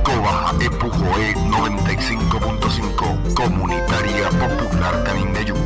Kóva ha'e Puhoe 95.5, Comunitaria Popular Canindeyú.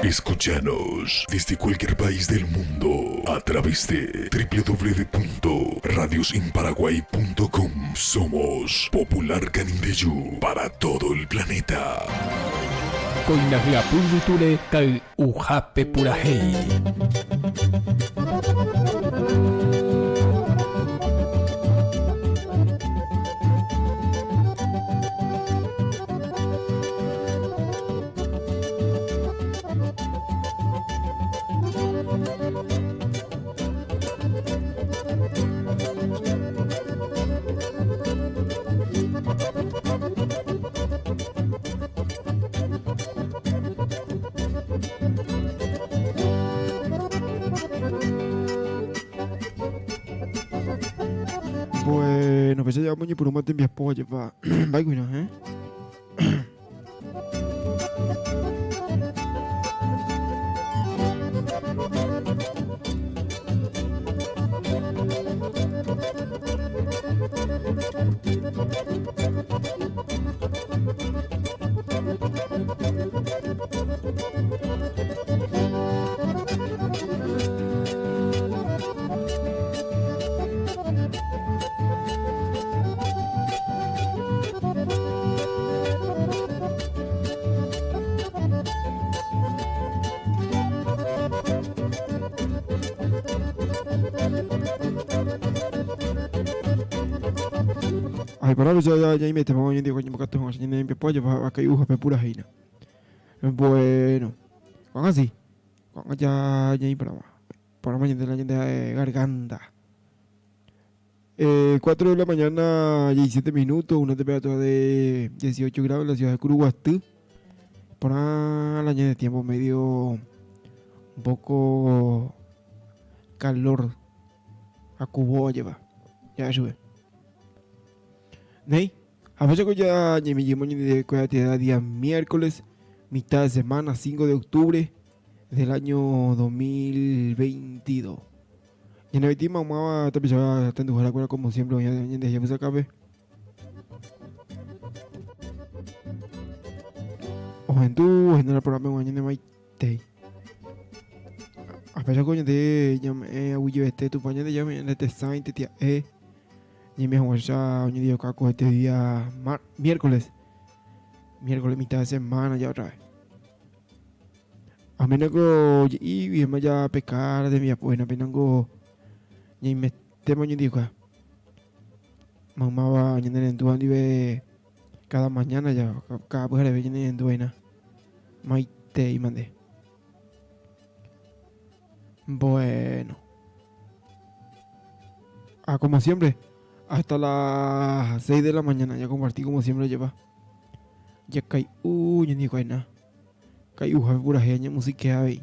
Escúchanos desde cualquier país del mundo a través de www.radiosinparaguay.com. Somos Popular Canindeyú para todo el planeta. Kóina hyapu yvytúre kay'uhápe purahéi. Bueno, pues ya moñepyrũma tembiapo ajépa mba'éguina, eh? Ay, para ya ya ya mete vamos digo ñembokatu hag̃ua che ñane rembiapo ajapa akai'uhápe purahéina. Bueno, ko'ág̃a si, ko'ág̃a ja ñaĩporãva, porãma ñande la ñande ha'e garganta. Eh, 4 de la mañana, 17 minutos, una temperatura de 18 grados en la ciudad de Curuguaty. Porã la ñane tiempo medio un poco calor hakuvo ajépa, ja'e chupe. Néi, ha péicha ja ñaimejýma ñanderehe kuéra día miércoles, mitad de semana, 5 de octubre del año 2022. Ñane maymáva tapicha tenduhárakuéra como siempre oĩ ñande japysakápe. Ohendu ohendu la programa g̃uarã ñane maitei. Apéicha ko ñande ñame'ẽ aguyjevete Tupã Ñandejára ñande tesãi tetia'e ñaime hag̃uáicha oñendijoka ko este día mar miércoles miércoles mitad de semana ya otra vez. Aménako je'ígui hína japeka tembiapo hína péinako ñaimetéma oñondive. Maymáva ñanerendúva ndive cada mañana ya cada pyhareve ñanerendúva hína maitei mante. Bueno. Ah, como siempre, hasta las 6 de la mañana ya compartí como siempre lleva. Ya kai'u ñandive hína. Kai'uhápe purahéi añemusikéa avei.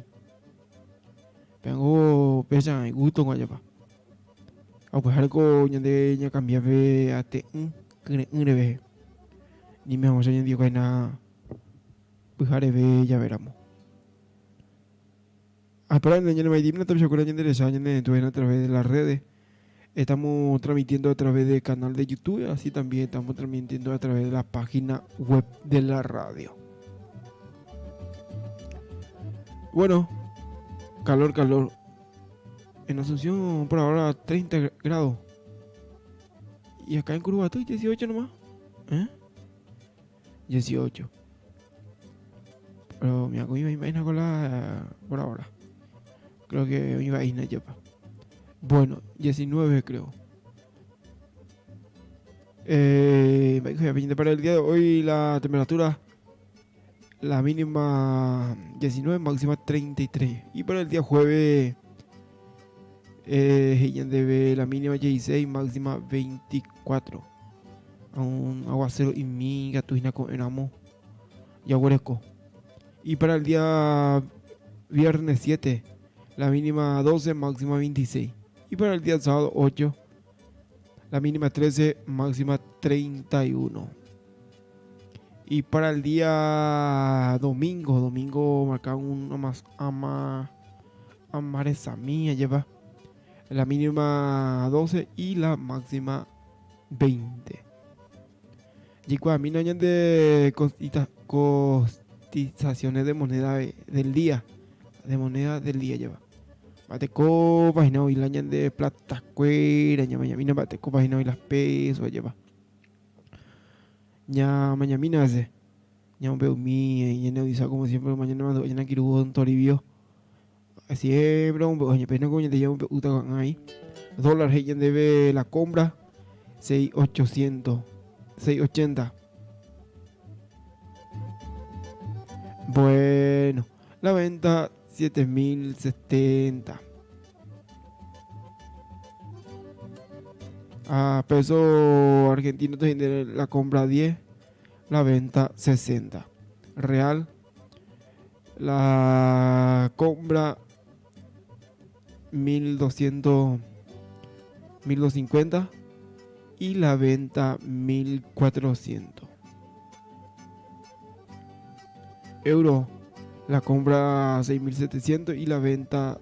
Péango péicha igusto ajépa. Ha upévare ko ñande ñakambia pe ate'ỹ kyre'ỹ reve. Ñaime hag̃uáicha ñandiokaina pyhareve javéramo. Ha espera ñanemaitímina tapichakuéra ñanderecha ñanerenduvéna a través de las redes. Estamos transmitiendo a través del canal de YouTube, así también estamos transmitiendo a través de la página web de la radio. Bueno, calor, calor. En Asunción por ahora 30 grados. Y acá en Curuguaty 18 nomás. ¿Eh? 18. Pero mira, iba a con la por ahora. Creo que iba a ir ya. Bueno, 19 creo. Eh, para el día de hoy la temperatura, la mínima 19, máxima 33. Y para el día jueves, eh, debe la mínima 16, máxima 24. A un aguacero y miga, tuina con enamo. Yaguareco. Y para el día viernes 7, la mínima 12, máxima 26. Y para el día sábado 8, la mínima 13, máxima 31. Y para el día domingo, domingo marcaba un más ama amareza mía lleva la mínima 12 y la máxima 20. Jaikuaamína ñande cotizaciones de moneda del día, de moneda del día lleva. Mba'eteko página oĩ la ñande plata kuéra, ñamañamína mba'eteko página oĩ las pesos lleva. Ñamañamína ese. Ñamombe'umi ñane avisa como siempre mañana mandu'a ñane angirũ don Toribio. Siempre omombe'u ñande péina ko ñande ñamombe'úta ko'ág̃a ahí. Dólar he'i ñandéve la compra 6.800, 6.80. Bueno, la venta 7070. A peso argentino te la compra 10, la venta 60. Real, la compra 1200, 1250 y la venta 1400. Euro, la compra 6700 y la venta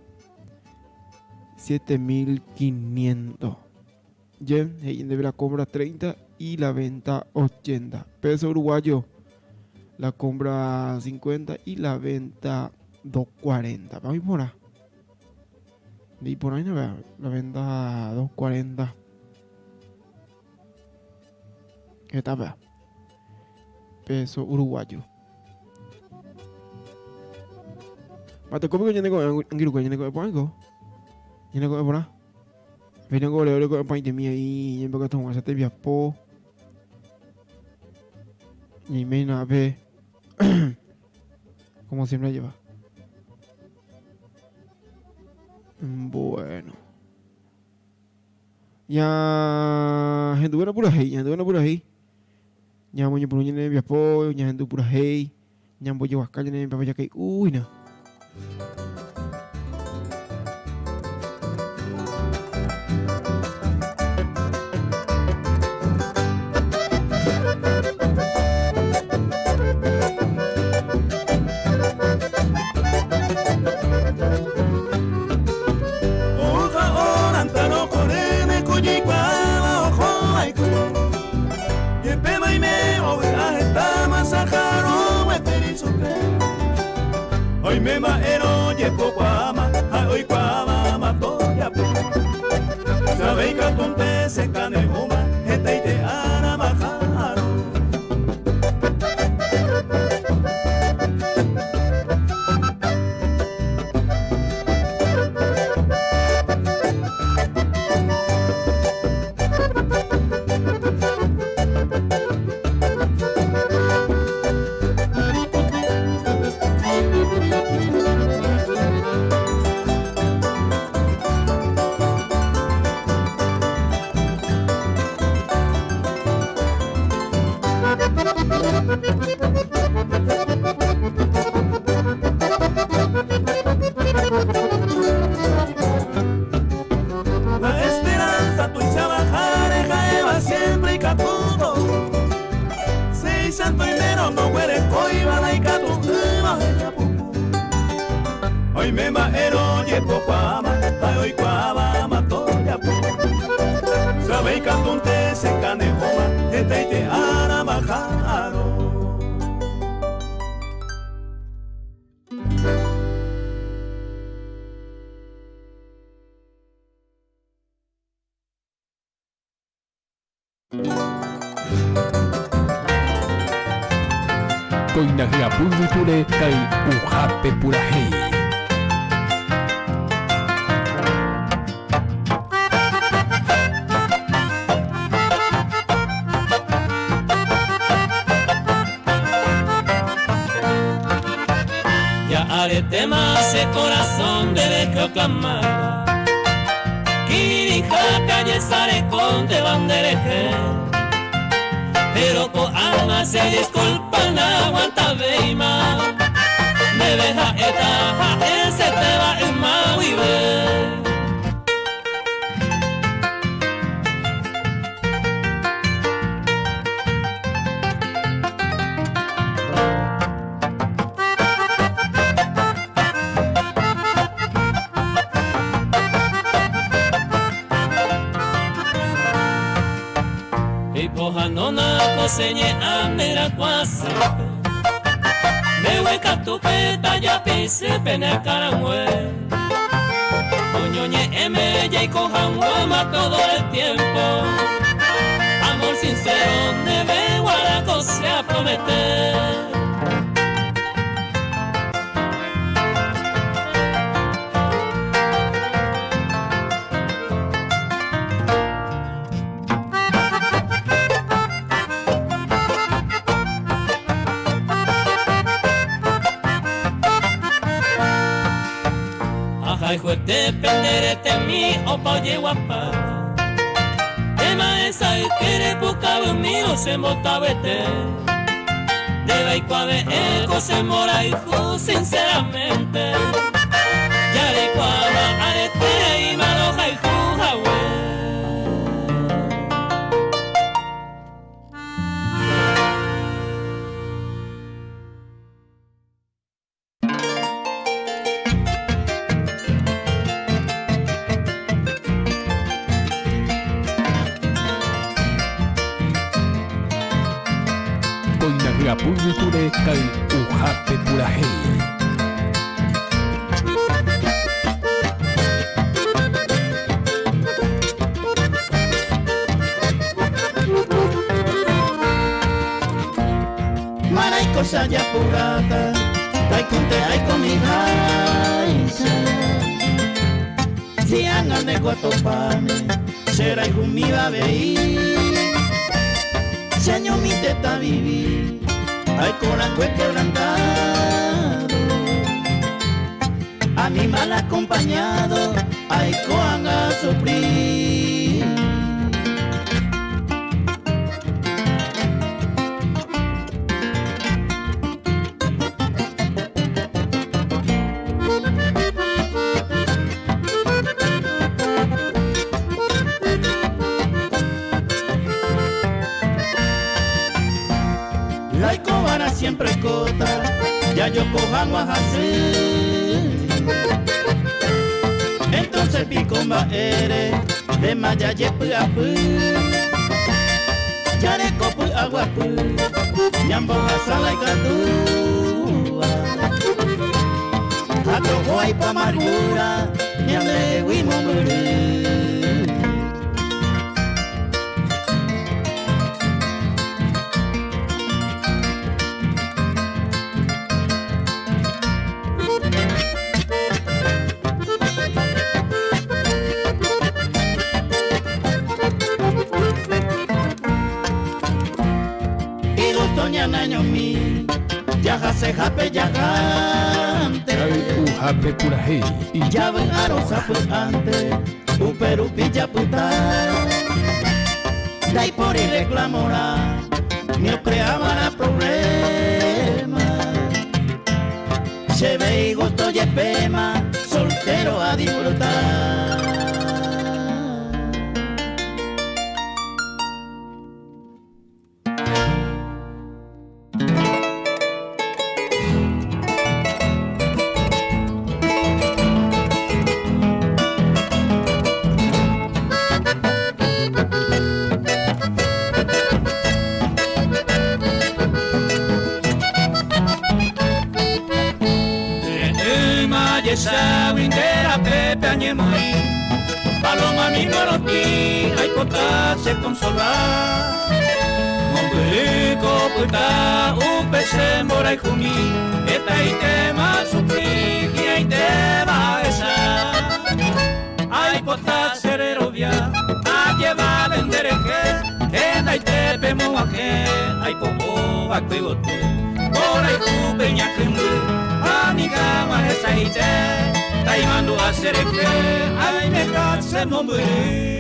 7500. Yen, debe la compra 30 y la venta 80. Peso uruguayo, la compra 50 y la venta 240. Vamos por ahí. Y por ahí no vea, la venta 240. ¿Qué tal, vea? Peso uruguayo. Mate, ¿cómo que ñane ko angiru ko ñane ko epo Ñane ko epo na? Vino ko ore ko epo mi ahí ñane ko tonga sa te viapo. Ñaime pe. Como siempre lleva. Bueno. Ya henduvéna purahéi, ñahenduvéna purahéi. Ñamoñepyrũ ñane rembiapo, ñahendu purahéi, ñambojeguaka ñane rembiapo jakai'úhina. mborayhu. Jepéma oime ovy'a heta masajarõ gueteri chupe. Oime mba'érõ jepokuaáma ha oikuaáva matojape. Chavei katunte che kane'õma hetaite ára maha'arõ. La esperanza tuicháva ha reha'éva siempre ikatúvo. Seichanto oimérõ ndoguerekóiva la ikatu'ỹva oheja puku. Oime mba'érõ ojepokuaáma ha oikuaáva matojapo. Chave ikatúnte che kane'õma hetaite ára maha'arõ. Kóina hyapu yvytúre kay'uhápe purahéi. Ya aretéma che corazón ndéve proclamaba Kirirĩhápe ajesarekónteva nderehe Pero ko'ág̃a che disculpa naaguantavéima Ndéve ha'éta ha'esetéva yma guive. Eipohãnóna ko che ñe'ã ne rakuãsýpe, Mbeguekatúpe tajapisy pene akãrangue. Oñoñe'ẽme jaiko hag̃uáma todo el tiempo, Amor sincero ndéve guarã ko che apromete. Ahayhuete pende retemi opa ojeguapa. Tema esa ykére pukavymírõ che mbotavete. Ndéve aikuave'ẽ ko che mborayhu sinceramente. Jareikuaáma arete reíma rohayhu hague. Kóina hyapu yvytúre kay'uhápe purahéi. Maraiko che ajapuráta, taikonte aikomiháicha. Si ág̃a nde kuatopáne, che rayhumíva avei. Che añomi tetã vivi, aiko rangue quebrantado. A mi mal acompañado, aiko ág̃a sufrir. Laikova'erã siempre oikóta jajoko hag̃ua hasy. Entonces piko mba'ére ndéma jajepy'apy. Py'aguapy ñambohasa la ikatúva Ha toho aipo amargura ñandehegui mombyry. Igusto ñanañomi, jahasehápe jahánte. Kay'uhápe purahéi. Javy'árõ sapy'ánte, upe rupi japyta. Ndaipóri reclamorã, ni ocreavarã problema. Chéve igusto jepéma, soltero a disfrutar. Yma jechágui nde rapépe añemoĩ, paloma mi morotĩ aipota che consola. Mombyry ko opyta upe che mborayhumi, hetaitéma sufrí hi'ãitéva ahecha. Aipota che rerovia ajevale nde rehe, hendaitépe mog̃uahẽ aipo'óva'ekue yvoty. Mborayhúpe ñakỹndy ani hag̃ua hesaite, taimandu'a che rehe aimeha che mombyry.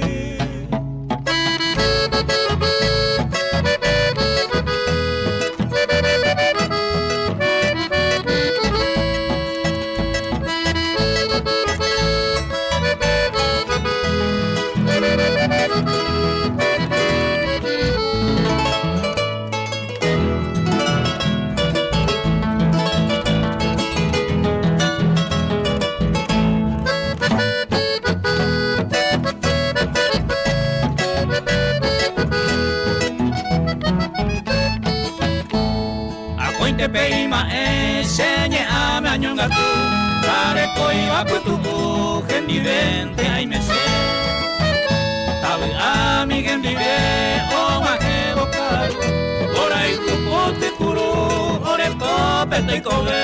Akóinte pe ima'ẽ che ñe'ãme añongatu, ndarekóiva pytu'u hendivénte aimese. Tavy'ámi hendive og̃uahẽvo ka'aru, mborayhu potypuru ore pópe toikove.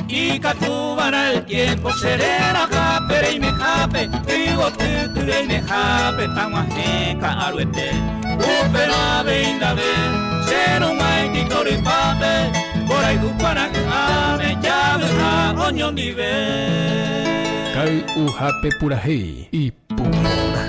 Ikatuva'erã el tiempo che rerahápe reimehápe, yvotyty reimehápe tag̃uahẽ ka'aruete. Upérõ avei ndave che rug̃uaitĩ torypápe, mborayhu kuarahy'ãme javy'a oñondive. Kay'uhápe purahéi ipu porã.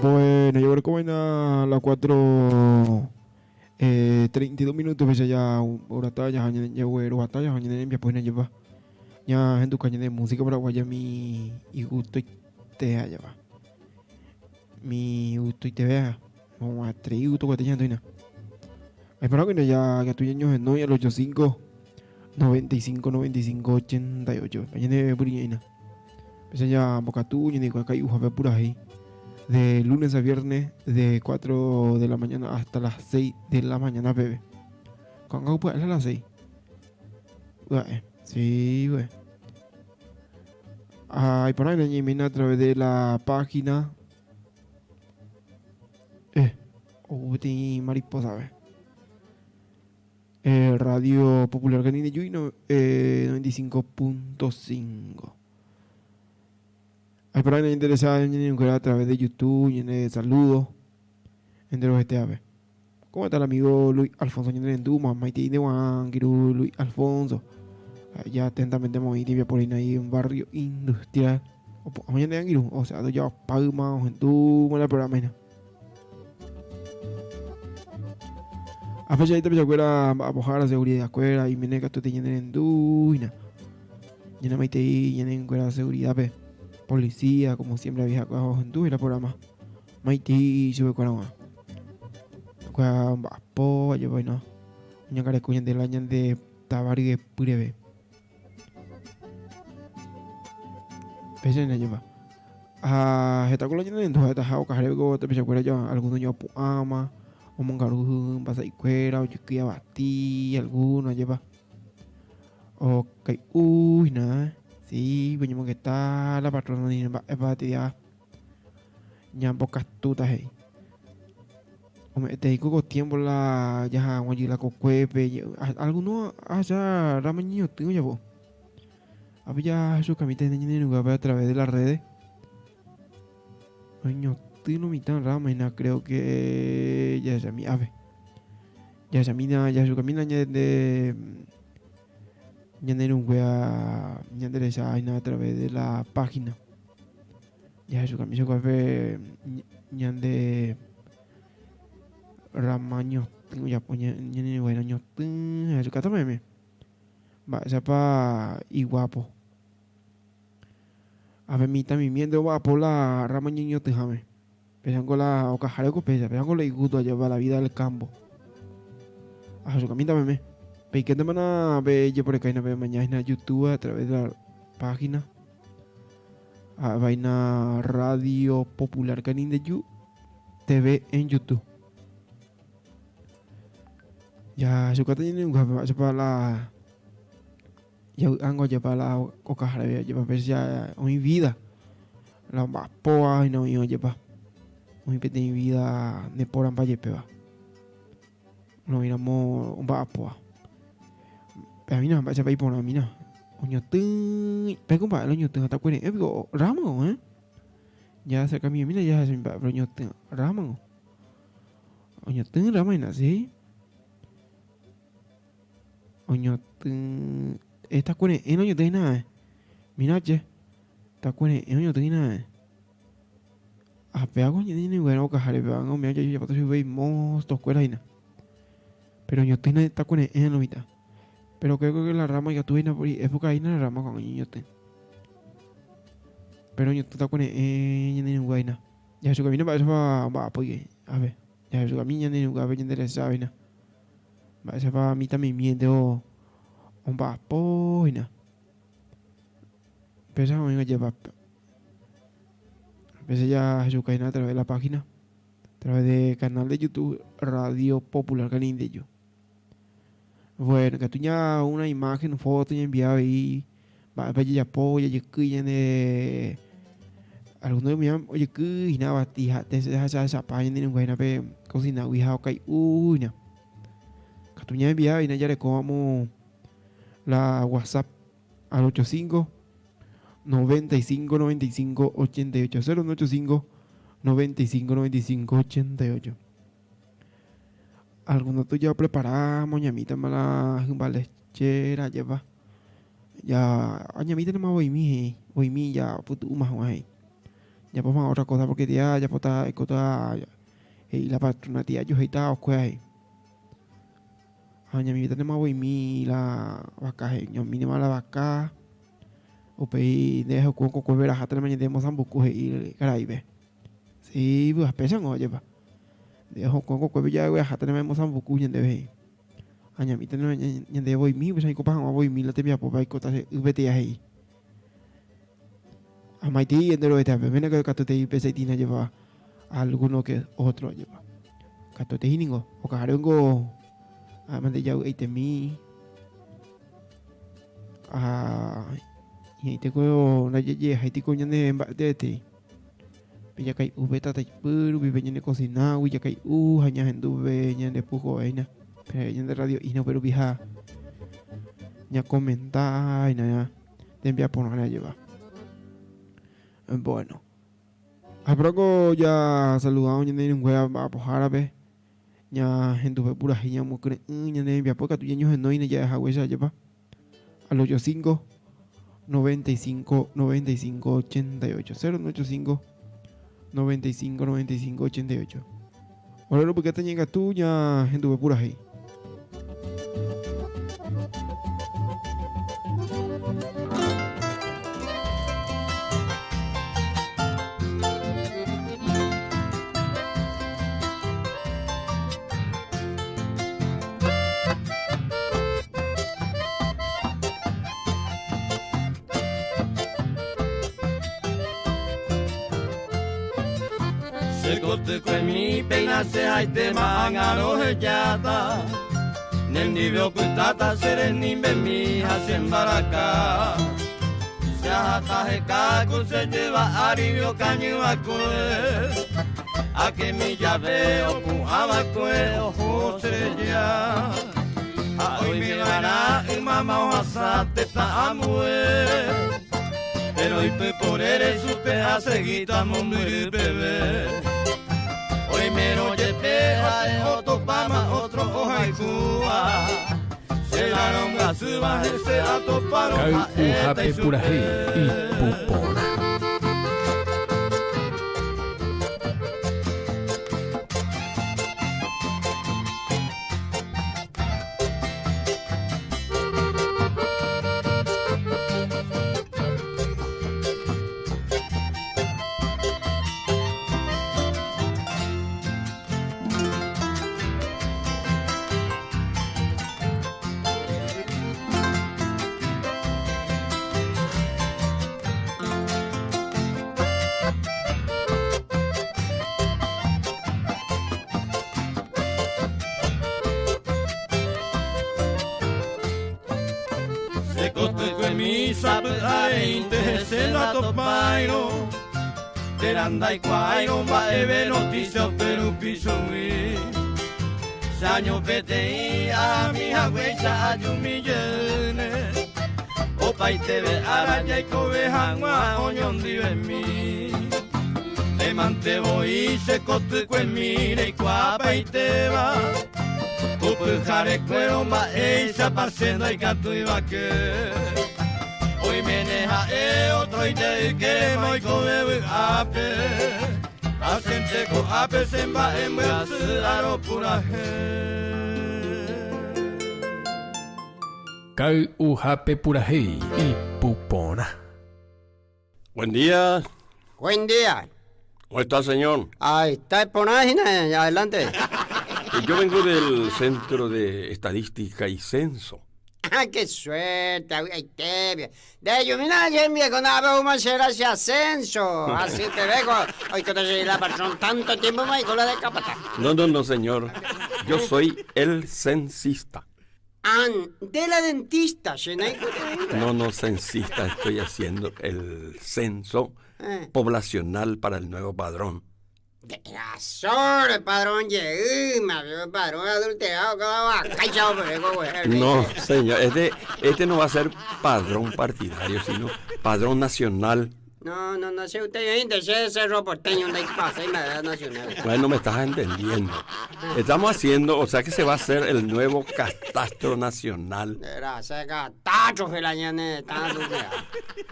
Bueno, yo creo que a las 4 eh, 32 minutos fecha ya hora talla ya güero batalla ya pues lleva ya gente caña de música paraguaya mi y gusto y te allá va mi gusto y te vea vamos a tres gusto que te ya Espero que ya que tu ño no y al 85 95 95 88 mañana puriñaina Pese ya Bocatú, pura De lunes a viernes de 4 de la mañana hasta las 6 de la mañana, bebé. ¿Cuándo puede a las 6? Sí, güey. Ay, por ahí a través de la página. Oh, mariposa, ve. Radio Popular Canine Yui no, 95.5. Hay para alguien interesada en a través de YouTube, llene de saludos entre los STAB. ¿Cómo está el amigo Luis Alfonso ñanerendu? Mamaitei ndeguarã angirũ Luis Alfonso. Ya atentamente moĩ tibia por ahí en barrio industrial. Opu'ãma ñande angirũ, o sea, ndojapáyma ohendúma la programa hína. A fecha ahí tapichakuéra mba'apohára seguridad-kuéra imene katuete ñanerendu hína. Ñanemaitei ñanenguéra seguridad-pe, policía, como siempre avisakuéra ohendu la programa. Maitei ichupekuéra g̃uarã. Kuéra omba'apo ajépa oĩno oñangareko ñande la ñande táva ryepy reve. Péicha ñande ajépa. Ha heta ko la ñanerendu ha'etaha okaháre ko tapichakuéra ja alguno ñapu'ãma, omongaru hymbasaikuéra, ojuky avati, alguno ajépa. Okai'u hína, sí, oñemongeta la patrona ndive mba'épa tía. Ñambokatúta he'i. Ome'ẽteiko ko tiempo la jaha hag̃ua jey la kokuépe, alguno ahecha ramo ñeñotỹ ojapo. Ápe jahechukamíta hína ñane irũnguévape a través de las redes. Oñotỹ lo mitã rama hína creo que jahechami ápe. Jahechamína, jahechukamína ñande ñane irũnguéva ñande recha hína a través de la página. Jahechukami chupe ñande rama ñotỹ ojapo ñane irũnguéra ñotỹ jahechukáta meme mba'éichapa iguápo. Ave mitã mimiénte omba'apo la rama ñeñotỹháme. Péichango la okaháre ko péicha, péichango la igusto ajépa la vida del campo. Ahechukamíta meme. Peikéntemana pe jeporeka hína pe maña hína YouTube a través de la página. Ha vaina Radio Popular Canindeju TV en YouTube. Ya chukata ñane nguápe mba'éichapa la javy'ángo ajépa la okaháre ajépa péicha oĩ vida la omba'apóva hína oĩ ajépa oĩ peteĩ vida neporãmba jepéva oĩramo omba'apóva. Peamína mba'éichapa iporãmína oñotỹ péko mba'e la oñotỹ ha takuere'ẽ piko rrámango eh ja acercamiemína jahecha mba'épa oñotỹ rrámango oñotỹ rráma hína si. Oñotỹ eh takuere'ẽ la oñotỹ hína eh mira che takuere'ẽ oñotỹ hína eh ha péva ko ñane ñe'ẽnguéra okaháre péva umi ojapóta chupe imosto kuéra hína pero oñotỹ hína takuere'ẽ lo mitã pero creo que la rama ikatu hína por época hína la rama ko'ág̃a oñeñotỹ pero oñotỹ takuere'ẽ ñane irũnguéra hína jahechukamína mba'éichapa omba'apo ave jahechukami ñane irũnguérape ñande resa hína. Mba'éichapa mitãmimiénte omba'apo hína. Péicha oĩ ojépa. Péicha jahechuka hína a través de la página, a través de canal de YouTube Radio Popular Canindeyú. Bueno, ikatu ña una imagen, foto ñaenvia avei mba'épa jajapo, jajekýi ñande alguno umi ojekýi hína avati ha jahechapa ñane irũnguéra hína pe cocinagui ha okai'u hína. Katu ñaenvia hína jarekóvamo la WhatsApp al 85 95 95 88 0185 95 95 88. Alguno tuja opreparáma oñamítama la hymba lechera ajépa. Ya oñamítanema voimi he'i, voimi ya opytu'úma hag̃ua he'i. Japóma otra cosa porque tía japóta aikóta he'i la patrona tía ajohéita okuéa he'i. Ha oñamítanema voimi la vaka he'i, oñamínema la vaka upéi nde hokua kokue verahátama ñande mosambuku he'i karaípe. Sí, vy'apéichango ajépa. Nde hokua kokuépe jagueraháta ne mosambuku ñandéve he'i. Añamíta ñande voimi, upéicha aikopa hag̃ua voimi la tembiapópe aikóta che ypeteia he'i. Amaitei enterovetévape, ména que katuetei upeichaitĩna ajépa alguno que otro ajépa. Katuetei ningo, okaháre ningo mante javy'aitemi ha hi'ãite ko ndajajehaiti ko ñane mba'eteetei. Pe jakai'u pe tataipy rupi pe ñane kosinágui jakai'u ha ñahendu pe ñande pujovéina pe ñande radio'ína upe rupi ha ñakomenta hína tembiaporãre ajépa. Bueno, ha pronto ya saludamos ñane irũnguéra mba'apohárape. Ñahenduve purahéi ñamokyre'ỹ ñane rembiapo katu ñañohenóine ja'e haguéicha ajépa. Al 85 95 95 88 085 95 95 88. Ore ropykáta ñe'ẽkatu ñahenduve purahéi. Che kotykue péina che haitéma ág̃a rohejáta Nendive opytáta che renimbemi ha che mbaraka Che ahata heka ku che jyva árivi okañyva'ekue Akemi jave opu'ãva'ekue oho che reja Ha oimeva'erã ymáma ohasa tetã ambue Péro ipyporére chupe asegíta mombyry peve Oimérõ jepe ha'e otopáma ótro ohayhúva Che la rombyasýva hese atopárõ ha'éta Kay'uhápe ichupe. purahéi ipu porã. Che kotykuemi sapy'areínte hese ndatopáirõ Térã ndaikuaáirõ mba'eve notísia upe rupi chugui Che año peteĩ ahami haguéicha ajumi jeýne Opaiteve ára jaikove hag̃ua oñondivemi Ndémante voi che kotykuemi reikuaapaitéva Ku pyharekuérõ mba'éichapa che ndaikatúivake Oiméne ha'e otroite ykérema oikove vy'ápe Ha chénte ko'ápe che mba'e mbyasy aropurahe. Kay'uhápe purahéi ipu porã. Buen día. Buen día. ¿Cómo está, señor? Ahí está porã hína, adelante. Yo vengo del Centro de Estadística y Censo. Ah, qué suerte, avy'aitépe. De jumina che viejo, no veo más será ese ascenso. Así te veo. Hoy que te la patrón tanto tiempo me la de capata. No, no, no, señor. Yo soy el censista. An, de la dentista, che naikotevẽiva. No, no, censista, estoy haciendo el censo Eh. poblacional para el nuevo padrón. De razón, padrón jeýma, pe padrón adulterado cada vakáicha opeve ko guehe. No, señor, este, este no va a ser padrón partidario, sino padrón nacional. No, no, no sé usted, yo che Cerro Porteño ndaipasái mba'eve nacional. Bueno, me estás entendiendo. Estamos haciendo, o sea que se va a hacer el nuevo catastro nacional.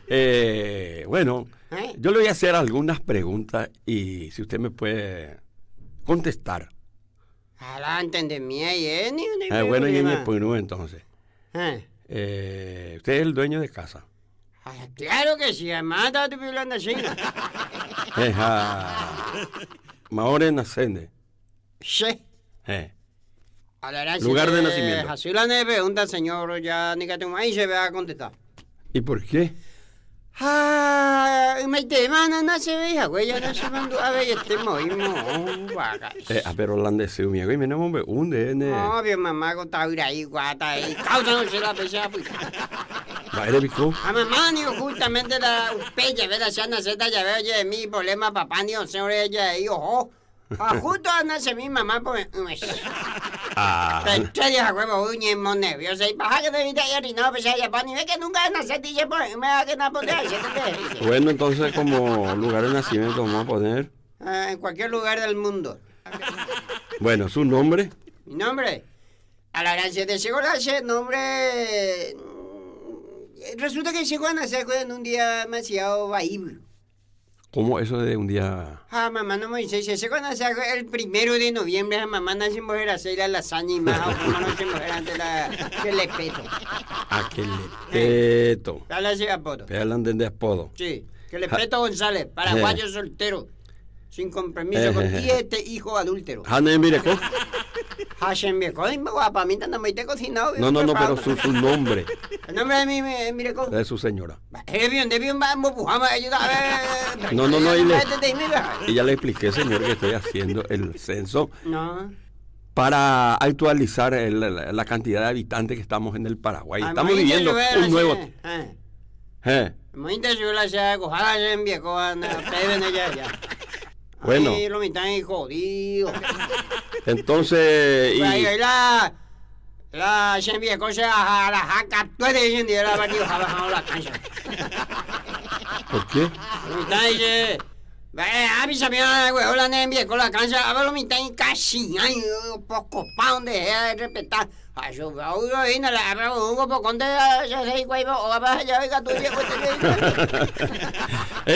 Eh, bueno, ¿Eh? yo le voy a hacer algunas preguntas y si usted me puede contestar. Eh, bueno, y entonces. ¿Eh? Eh, usted es el dueño de casa. Ah, claro que sí, además está tu hablando así. Eja. Maore nacende. Sí. Eh. Ahora, Lugar de nacimiento. Así la ne pregunta, señor, ya ni que tu maíz se va a contestar. ¿Y por qué? Ah, ymaitema na se ve hague ya na se mandu'a aveiete moĩmo vaga. Eh, ah, pero la nde sy umi agui mene omombe'u nde ne. No, mi mamá ko ta'yra'i kuaáta he'i causa no che la péicha apyta. Mba'ére piko? Ha mamá niko justamente la upe jave la che anacéta jave oje'emi problema papá niko osẽ ore jahe'i oho. Ha justo anacemi mamá pove'ỹme. Ah. Pe tres días haguépe ou ñemonerviosa ipaha que debiste haber arruinado pe che ajapa ni ve que nunca anacéti che pove'ỹme ha que naponde'aiséte nde he'i che. Bueno, entonces como lugar de nacimiento vamos a poner. Eh, en cualquier lugar del mundo. Bueno, su nombre. Mi nombre. A la gran siete llegó la che, nombre. Resulta que llegó a nacer en un día demasiado vaíble. ¿Cómo eso de un día? Ah, mamá no me dice, se llegó a nacer el primero de noviembre, a mamá nace mujer hacer la lasaña y más, a mamá no se mujer antes la que le peto. A que le peto. Dale así apodo. Pelan de apodo. Sí, que le peto González, paraguayo soltero, sin compromiso, con siete hijos adúlteros. Jane, mire, co. Hashem viejo, guapa, a mí no me te cocinado. No, no, no, pero su, su nombre El nombre de mi, mi- mire, co. de su señora. No, No, no, no, y le- Y ya le expliqué, señor, que estoy haciendo el censo No. para actualizar el- la, la cantidad de habitantes que estamos en el Paraguay. Estamos viviendo un nuevo... Eh, Bueno. Lo mitad jodido. Entonces... y- Ahí la la se viejo se a la jaca tú eres de la barrio bajado la cancha. ¿Por qué? Lo mitad dice a mí se me hola ne viejo la cancha, a ver lo mitad casi ay poco pa donde de respetar. A su la la un poco donde se se o va ya oiga tú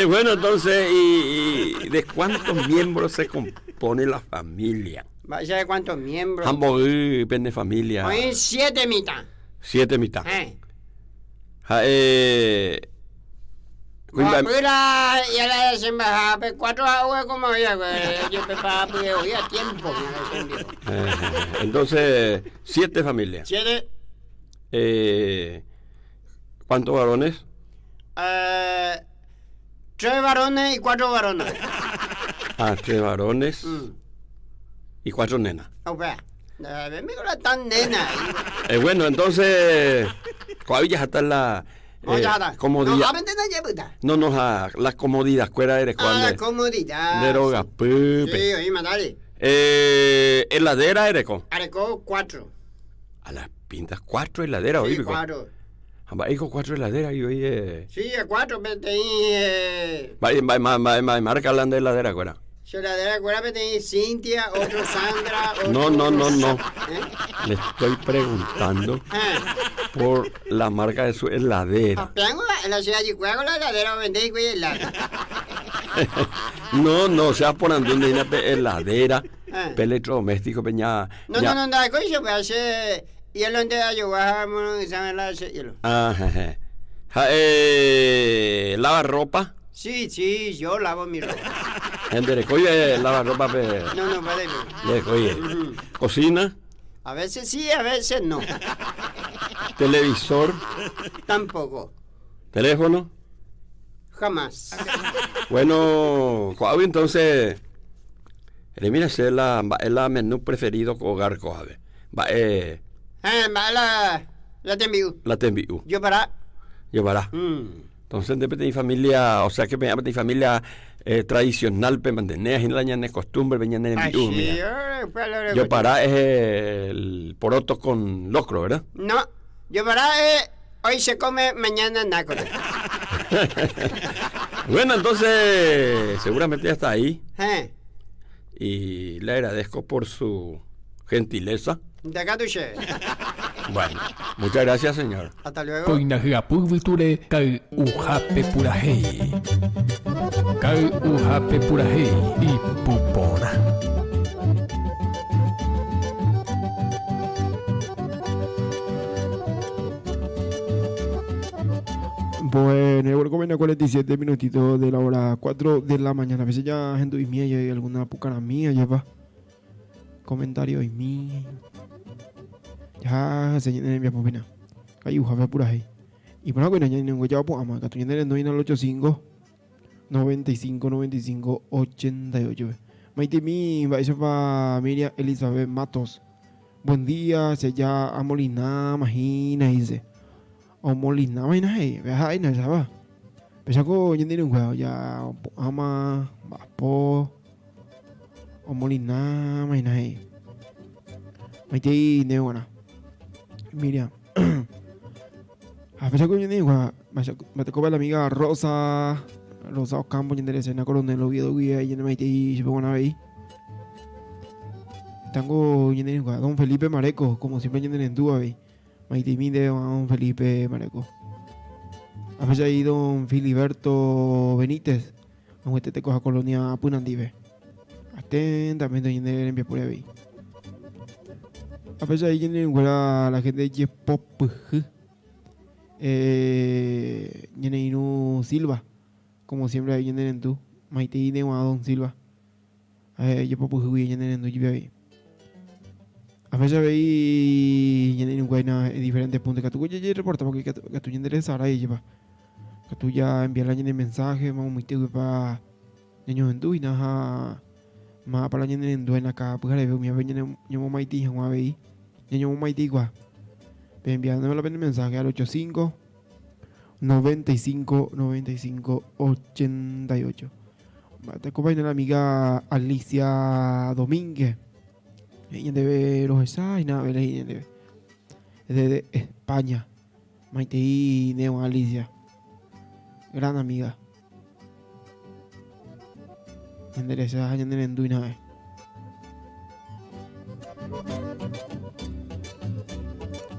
bueno, entonces, y, y de cuántos miembros se compone la familia? Vaya de cuántos miembros. Hamburg, pende familia. Hoy siete mitad. Siete mitad. Eh. Ja, Cuando la ya la desembaja, pues cuatro aguas como había, yo preparaba pues hoy a tiempo. Entonces, siete familias. Siete. ¿Cuántos varones? Tres varones y cuatro varonas. Ah, tres varones y cuatro nenas. O sea, me tan nena. Bueno, entonces, ¿cuál está la comodidad? No, No, no, ja, la comodidad, ¿cuál eres? Ah, la comodidad. Deroga, pupe. Sí, oí, mandale. Heladera, ereco. Areco, cuatro. A las pintas, cuatro heladeras, Sí, oí. cuatro. Hijo, cuatro heladeras, y oye. Sí, a cuatro, pero tení. Va, va, va, va, va, marca la de heladera, ¿cuál Heladera, cuál tení Cintia, otro Sandra, otro. No, no, no, no. ¿Eh? Le estoy preguntando por la marca de su heladera. La ciudad de Chihuahua, la heladera, vendé y helada. No, no, o sea, por andar una heladera, electrodoméstico, peña. No, no, no, no, coño, pues hace hielo en de ayuda, la hielo. Ah, jeje. Ja, ¿lava ropa? Sí, sí, yo lavo mi ropa. Gente, oye, lava ropa, pe. No, no, vale. Oye, ¿cocina? A veces sí, a veces no. ¿Televisor? Tampoco. ¿Teléfono? Jamás. Bueno, Coabe, entonces, mira, ese es la, la menú preferido hogar Coabe. Va, va la, la tembiu. La tembiu. Yo para. Yo para. Entonces, de mi familia, o sea que mi familia tradicional, pe mantener en la ñane costumbre, pe ñane Yo para es el poroto con locro, ¿verdad? No, yo para es hoy se come, mañana nácoro. Bueno, entonces, seguramente ya está ahí. Y le agradezco por su gentileza. De acá tu che. Bueno, muchas gracias, señor. Hasta luego. Koina hyapyvytúre kay'uhápe purahéi. Kay'uhápe purahéi ipuporã. Bueno, y bueno, como 47 minutitos de la hora 4 de la mañana. A veces ya gente y mía y hay alguna pucara mía, ya va. Comentario y mía. Ya se llena de mi popina. Ay, uja, pura ahí. Y por algo ya no ya po ama, que tú no al 85 95 95 88. Maite mi, va eso pa Miriam Elizabeth Matos. Buen día, se ya a Molina, imagina, dice. O Molina, imagina, hey, ve ahí, no sabe. Pero ya tiene un juego, ya ama, va po. O Molina, imagina, hey. Maite, ne buena. Miriam. A pesar que yo digo, me tocó ver la amiga Rosa, Rosa Ocampo, y en Coronel Oviedo, guía, y en Maite, y se pongo una vez. Tango don Felipe Mareco, como siempre ñanerendúva avei. Maitei ndéve don Felipe Mareco. Apecha ahí don Filiberto Benítez, ag̃uiete tekoha colonia Pynandípe. Atentamente ñande rembiapóre avei. Apecha ahí ñanerendúva la gente jepopyhy. Eh, ñane irũ Silva, como siempre ahí ñanerendu. Maitei ndéve don Silva. Jepopyhýgui ñanerendu jepi avei. Apecha avei ñane irũnguéra diferentes puntos katu ojereporta porque katu ñanderesarái jepa. Katu ya enviar la ñane mensaje mamoitéguipa ñañohendu hína ha mávapa la ñanerendu acá pyhareve umívape ñamomaitei hag̃ua avei ñañomomaiteikuaa. Peenviándome la pene mensaje al 85 95 95 88. Te acompaña la amiga Alicia Domínguez. Ella debe los y nada, debe. Desde España. Maitei Neo Alicia. Gran amiga. Endereza ñanerendu nave.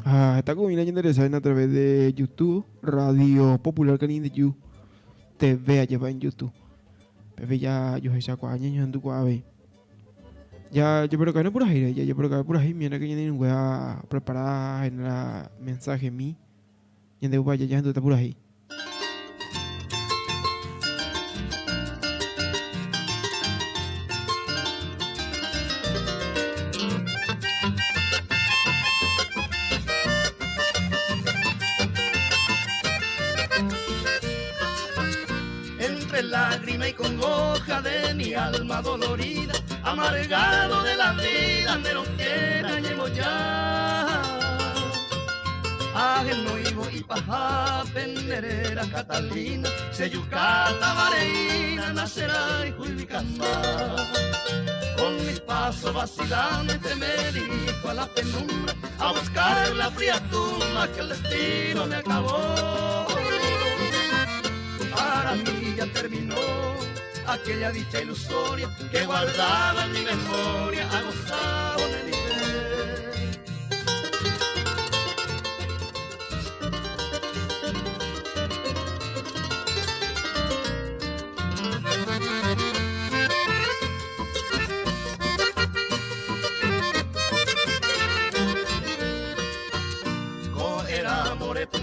Ah, está con ñandereza a través de YouTube, Radio Popular Canindeyú TV allá va en YouTube. Pepe ya yo kuaa ñañohendu avei. Ya yo pero no por ahí, ya yo pero por ahí, mira que ñane wea preparada en la mensaje mi. Ñande ya ya está por ahí. Entre lágrima y congoja de mi alma dolorida, amargado de la vida, me lo quiera llevo ya. Ángel nuevo y paja, penderera Catalina, seyucata vareina, nacerá y juibicamá. Con mis pasos vacilantes me dirijo a la penumbra, a buscar la fría tumba que el destino me acabó. Para mí ya terminó aquella dicha ilusoria que guardaba en mi memoria, a gozar de mi fe.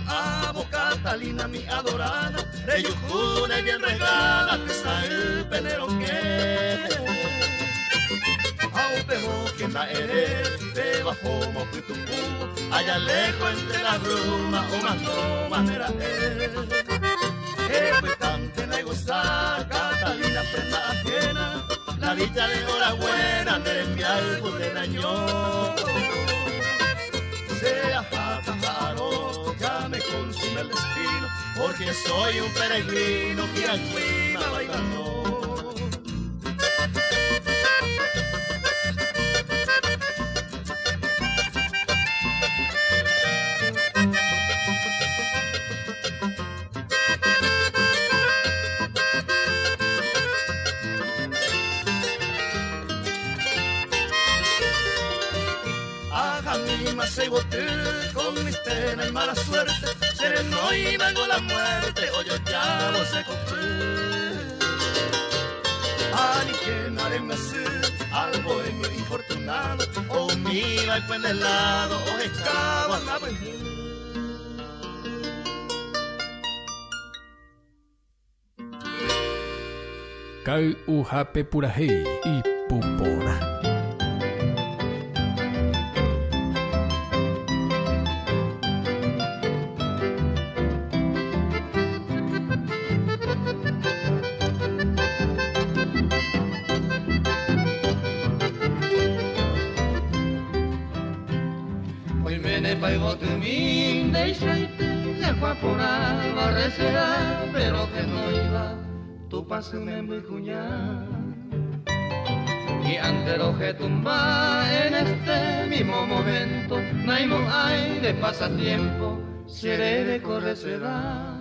Amo Catalina, mi adorada, reyujuna y bien regada, te sabe penero que. Aupejo que la ere, te bajo moputupu, allá lejos entre la bruma, o más no manera eh. Que na gozar, Catalina, prenda ajena, la dicha de hora buena, de algo de daño. Sea jaro, ya me consume el destino, porque soy un peregrino que aquí me bailando. Con mis penas y mala suerte, sereno y vengo la muerte, o yo ya lo sé cumplir. Ani que nareme al bohemio infortunado, o mira el helado, o escaba la Ka'y'uhápe purahéi ipuporã. Pero que no iba, tu paso me muy cuñá. Y ante lo que tumba en este mismo momento, no hay hay de pasatiempo, seré de correcedad.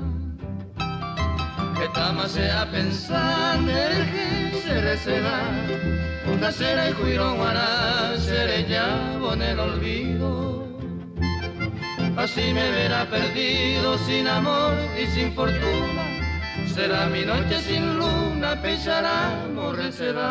Que tama sea pensar, que se receda, Ndacherayhuirõ g̃uarã cherejávo en el olvido Así me verá perdido sin amor y sin fortuna Será mi noche sin luna péicharamo reseda.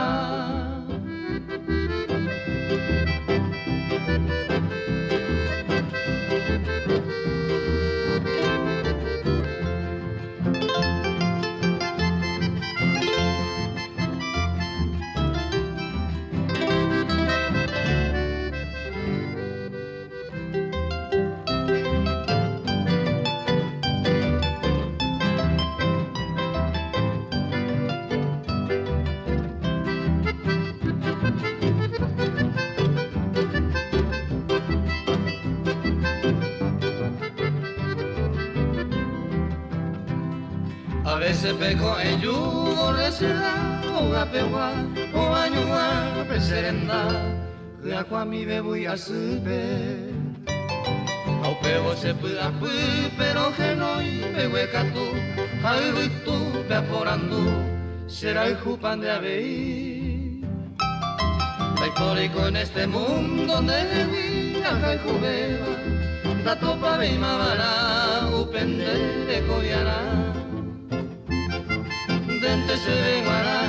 A veces peco en yugo reseda ogapegua oañua pe che renda hyakuãmi vevúi asýpe ha upévo che py'apy péro henói mbeguekatu ha yvytúpe aporandu che rayhúpa nde avei Ndaipóriko en este mundo ndehegui ahayhuvéva ndatopavéimavarã upe nde rekoviarã Ndénte chéve g̃uarã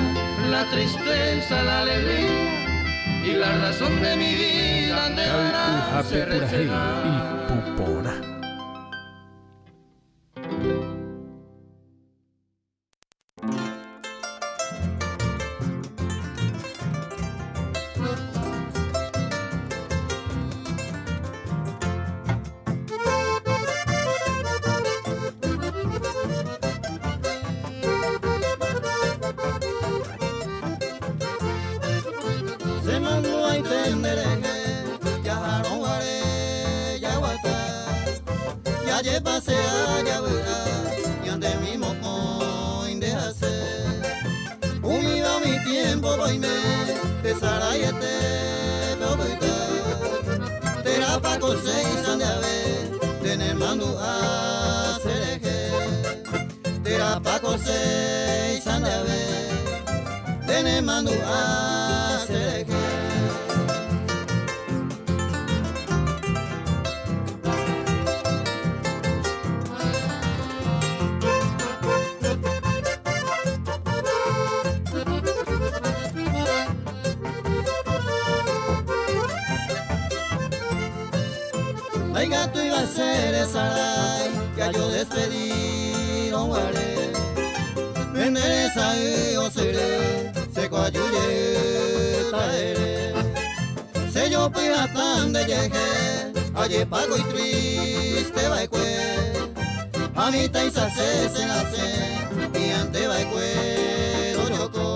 la tristeza, la alegría y la razón de mi vida ndevarã Kay'uhápe che purahéi reseda. ipu porã. Chemandu'aite nderehe jaharõ guare jaguata Jajepasea javy'a ñande mimokõi nde ha che Umíva umi tiempo voime tesaraiete pe opyta Térãpa ko chéicha nde ave nde nemandu'a che rehe Térãpa ko chéicha nde ave nde nemandu'a che rehe. Ndaikatúiva che resarái jajodespedírõ guare Pende resay osyry che kuaju jeýta ere Che jopy hatã ndejehe ajepago itriste va'ekue Ha mitãicha che cherasẽ hi'ãnte va'ekue rojoko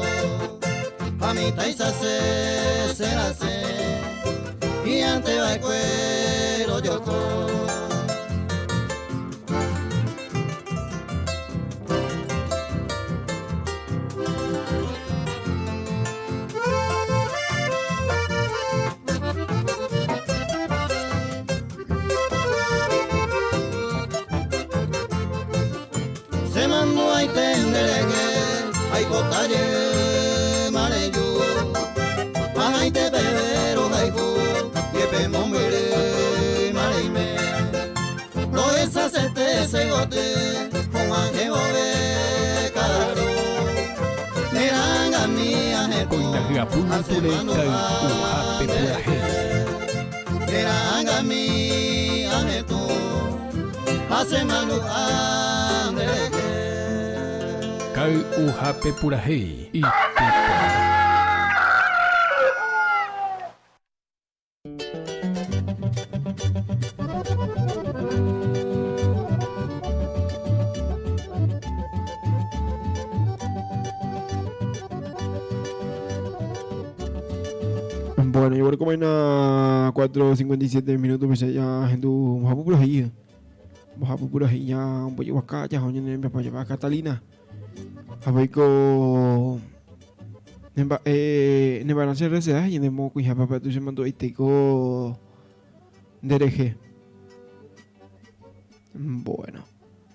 Ha mitãicha che cherasẽ hi'ãnte va'ekue rojoko. Chemandu'aite nderehe aipota jeýma reju Ahaite peve rohayhu jepe mombyrýma reime Rohechasete che goty og̃uahẽ vove ka'aru Nerãngami ahetũ Ko'ina hyapu ha nipure chemandu'a kay'uhápe nderehe purahéi. Nerãngami ahetũ ha chemandu'a nderehe. Kay'uhápe purahéi ipu porã. Bueno, yo como una 4.57 minutos, pues ya hendu mbohapy purahéi. Mbohapy purahéi ya ombojeguaka jaho ñane rembiapo jeva Catalina. Ha voiko nemba'e nemba'erã che receda ñane mokõiha pape tuicha mandu'aite ko nderehe. Bueno.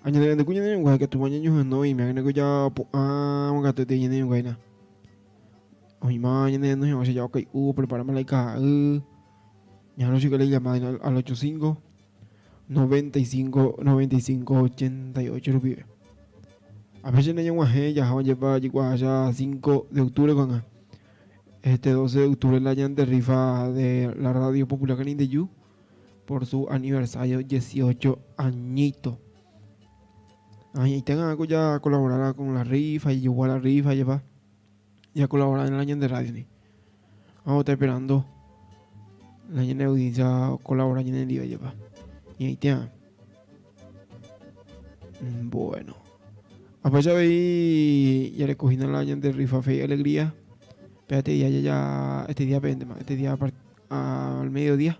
Añane rendyku ñane renguái katu mañañohenói, miag̃a ko japu'ã katuete ñane renguáina. Oĩma ñane rendu hag̃ua ya okai'u, opreparáma la ika'ay. Ñaha'arõ chupe la illamada al 85 95 95 88 rupive. A veces no ñag̃uahẽ jaha ojepa jaikuaaháicha 5 de octubre ko'ág̃a. Este 12 de octubre la ñande rifa de la Radio Popular Canindeyú por su aniversario 18 añito. Añaite ko ya colaborará con la rifa y igual la rifa lleva. Ya colaborar en la ñande radio ni. Vamos a estar esperando la ñande audiencia colaborar ñande ndive lleva. Y ahí te Bueno. Apecha veí ya recogí la ñande rifa fe y alegría. Espérate día ya ya este día pende más, este día al mediodía.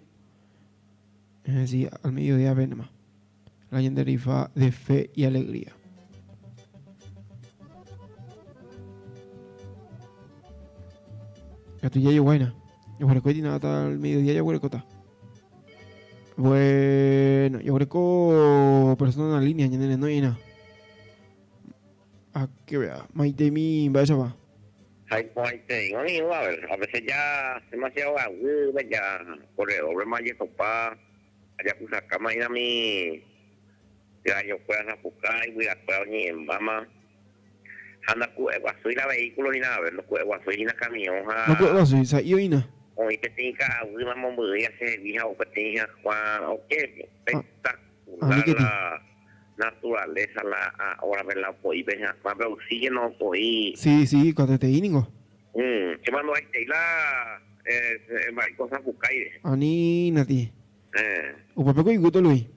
Es decir, al mediodía pende más. La ñande rifa de fe y alegría. Ya tú ya llegó buena. Yo nada hasta el mediodía ya huerecota. Bueno, yo creo persona en la línea, ñane no hay nada. A que vea, maite mi vaya va. Ay, pues te digo, amigo, a ver, a veces ya demasiado agudo, ya corredor más topa, allá pusa cama y a mi ya yo pueda zapucar y voy a cueva ni en mama. Anda ku guasu y la vehículo ni nada, a ver, no ku guasu y la camión, No puedo soy sa yo ina. Oí que tinca agudo mamá ya se vija o que tinca Juan o qué, espectacular la naturaleza la ahora ver la poí, más oxígeno poí. Sí, sí, cuando te digo. ¿Qué mando ahí la cosa bucaire? Ani nati. Upepe ko iguto Luis.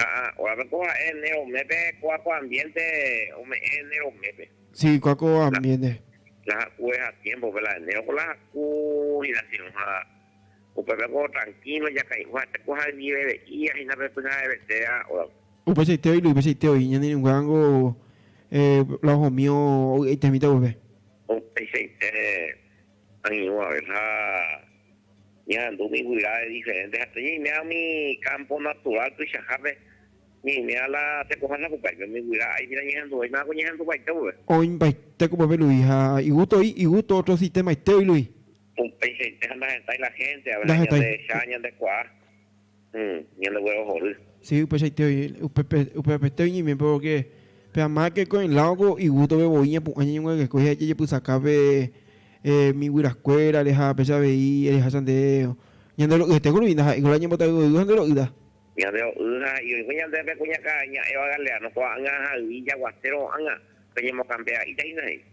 Ah, ahora me coja enero mepe cuaco ambiente o me enero mepe. Sí, cuaco ambiente. Las acues a tiempo, ¿verdad? Enero con las acues y la ciudad. Upepe ko tranquilo ya caí, te coja el nivel y ahí na pe na de o Upe te hoy Luis, upe te hoy, ñane un gango eh la mío te mita upe. Upe te ani a ver ya ando mi de diferentes hasta y me mi campo natural tu chajabe ni me la te cojan la cupa mi guira ahí mira ñando ahí me hago ñando baite upe. Hoy baite como Luis, y gusto y gusto otro sistema este hoy Luis. Upe te anda la gente a ver de chaña de cuá. Ñando huevo joder. Sí, upe te hoy, upe upe te hoy ni porque pero más que con el lago y gusto be boiña pu año que coge allí pues sacabe eh mi guirascuera leja pesa veí leja sandeo. Ñando lo este con vinda y con la ñembota go ñando lo ida. Ñando uja y hoy ñando be cuña ca ña eva galea no ko anga ha villa guacero anga peñemo campea y tai nai.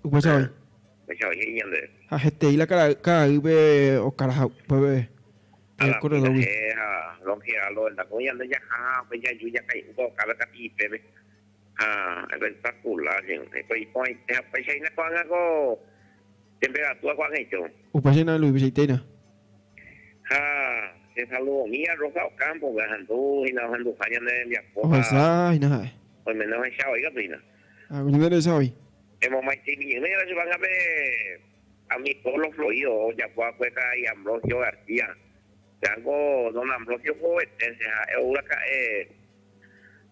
Upe sabe. Upe sabe ñando. Ha este y la cara cara be o caraja pe el corredor. Don Geraldo el da ñando ya ja pe ya yuya kai uko cabe capi pe. Ah, espectacular, pues pues ahí na ko ko temperatura ko hecho. Upe na Luis Viceitena. Ah, se saludo mía Rosa Ocampo, viajando y na jando falla de mi esposa. Osa, y nada. Pues menos esa oiga pina. Ah, coño de esa hoy. Hemos más y me van a ver a mi pueblo fluido, ya fue a Cueca y Ambrosio García. Tengo don Ambrosio Jovetense, es una eh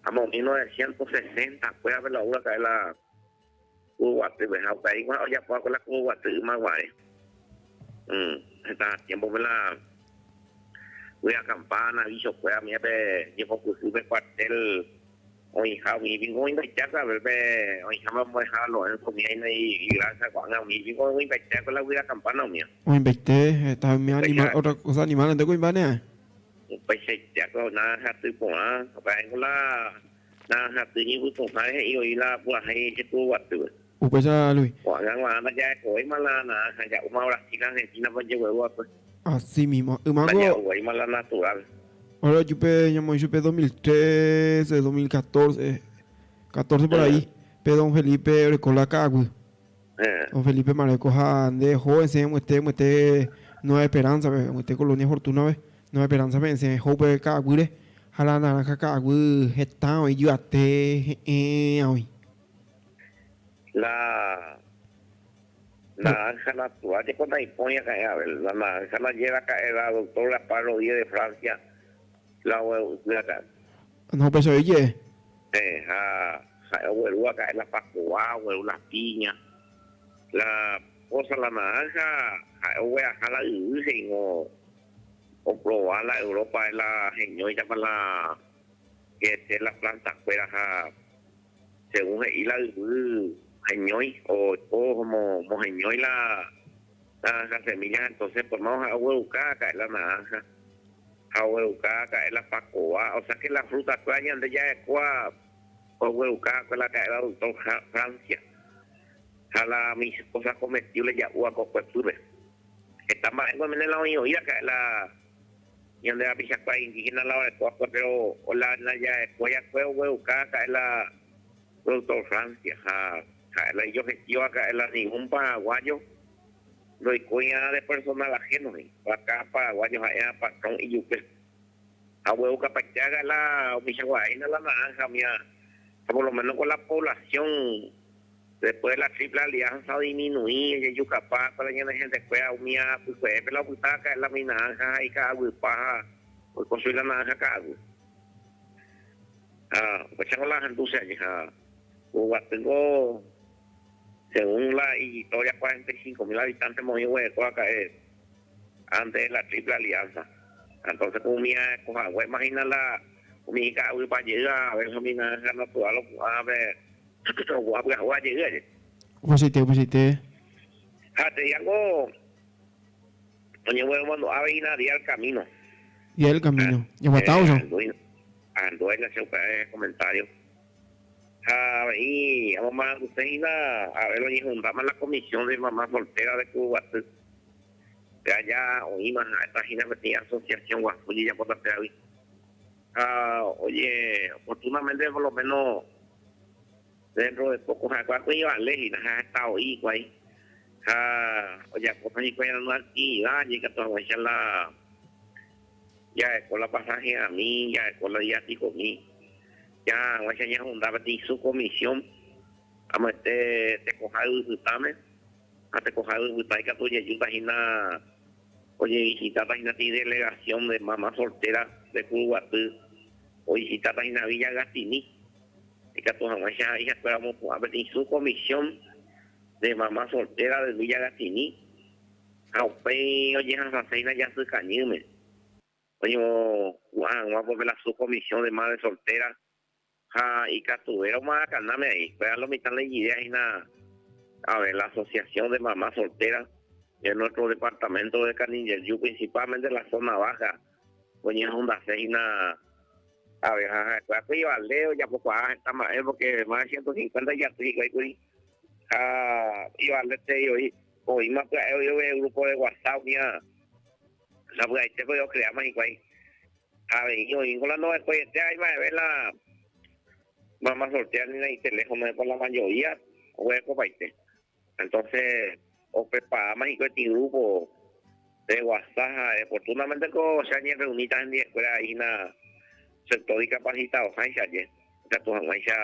amo 1960, puede haber la una cae la Uguate, pues ahí ya puedo con la Uguate más guay. Está tiempo me la voy a campana, bicho, pues a mí pe llevo cusibe cuartel hoy ja mi bingo invitar a ver pe hoy ja me voy a lo en comida y gracias Juan a mi bingo invitar con la voy a campana mía. O invité, está mi animal, otra cosa animal, ande con Ivane. Pues ya con nada ja tu con ah, pa la nada ja tu ni con ja y hoy la pues ahí se tu guatu. Upe ya Luis. Juan Juan ya hoy mala nada ya una Brasil Argentina pues llegó pues. Así mismo. Imago. mala natural. Ahora yo pe llamo yo pe 2013, 2014, 14 por ahí. Pe don Felipe Recola Cagui. Don Felipe Mareco ande joven se mueste mueste Nueva Esperanza, pe mueste Colonia Fortuna, pe Nueva Esperanza pe se joven Cagui jala naranja Cagui está hoy yo ate hoy. La naranja natural, de cuando ahí pone acá, a ver, la naranja la lleva acá el doctor Gaspar Rodríguez de Francia, la de acá. No, pues oye. Ja, acá la pacoa, la piña, la cosa, la naranja, ha'e la yvy he'ingo oproba la Europa la heñói para la que la planta kuéra ha según he'i la yvy heñói o como moheñói la naranja semilla, entonces por más ha'e ogueruka ka'e la naranja ha ogueruka ka'e la pakova, o sea que la fruta kuéra ñande ja'ekua ogueruka la ka'e la doctor Francia ha la mis cosas comestibles ja'úva kokuepýpe. Heta mba'e oimene la oĩ oĩva ka'e la ñande rapichakuéra indígena la orekóva pero la ja'ekua ja'ekue ogueruka ka'e la productor Francia ha ha'e la ijobjetivo ka'e la ningún paraguayo ndoikói'arã de personal ajeno he'i acá paraguayo ha'éva patrón ijupe ha oguerukapaite ka'e la umichagua'éina la naranja umía por lo menos con la población después de la triple alianza disminuí ejejukapa para ñane gentekuéra umía pykue'épe la opyta ka'e la mi naranja ha ika'aguypa ha oikosui la naranja ka'aguy ha upéicha la ahendúse aje ha Kuruguatýngo según la historia 45.000 habitantes moĩ oguereko ka'e antes de la triple alianza. Entonces umía kohague imagina la umi ika'aguypa jey a ver umi naranja natural opu'ã pe opu'ã pyahu jey aje. Upeichaite, upeichaite. Ha te digo oñegueromandu'a avei Día del Camino. Día del Camino. Jaguatávo. Ahendúi che upe comentario. Ha avei amomaranduséina a ver oñehundáma la comisión de mamá soltera de Kuruguaty. Pe allá oĩma ha'éta hína peteĩ asociación guasu jejapóta-pégui. Ha oye oportunamente por lo menos dentro de poco ha'ekuéra oivale hína ha heta oĩ hikuái ha ojapóta hikuái una actividad jekatu hag̃uáicha la ja'eko la pasajeami, ja'eko la viáticomi, ya hag̃uáicha ñahunda peteĩ su comisión amoete tekoha yvypytãme ha tekoha yvypytã ikatu ojejúta hína ojevisitáta hína peteĩ delegación de mamá soltera de Kuruguaty ovisitáta hína Villa Gastini ikatu hag̃uáicha ijakuéra omopu'ã peteĩ su comisión de mamá soltera de Villa Gastini ha upéi ojehasaséina Jasykañýme oñemopu'ã hag̃ua porque la su comisión de madre soltera ha ikatuvéra oma'akanáme ahí kuéra lo mitã la idea hína a ver la asociación de mamá soltera de nuestro departamento de Canindeyú principalmente la zona baja oñehundase hína a ver ha ha'ekuéra ivale ojapokuaa heta mba'e porque más de 150 ijaty hikuái kuri ha ivalete oĩ oĩma pya'e oĩ grupo de WhatsApp umía sapy'aitépe ocreáma hikuái avei oĩngo la no'ekuaiete aima'eve la mamá soltera ni la iteléfono por la mayoría oguerekopaite entonces opreparáma hikuái peteĩ grupo de WhatsApp ha oportunamente ko che añerreuníta hendivekuéra hína sector discapacitadoháicha aje ikatu hag̃uáicha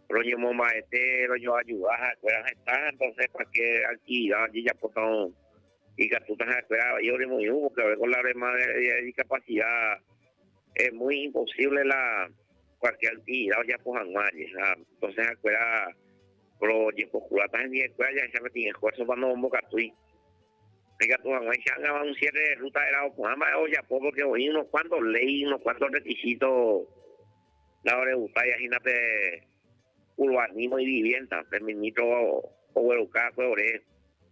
roñemomba'ete rojoayuda ha'ekuéra heta entonces cualquier actividad ojejapóta ikatúta ha'ekuéra avei oremoirũ porque a veces con la de discapacidad es muy imposible la cualquier actividad ojapo hag̃ua aje ha entonces ha'ekuéra rojepokuráta hendivekuéra jahecha peteĩ esfuerzo pa nombokatúi ikatu hag̃uáicha ág̃a un cierre de ruta era opu'ã mba'e ojapo porque oĩ unos cuantos ley unos cuantos requisitos la oregustái hína pe urbanismo y vivienda pe ministro ogueruka va'ekue ore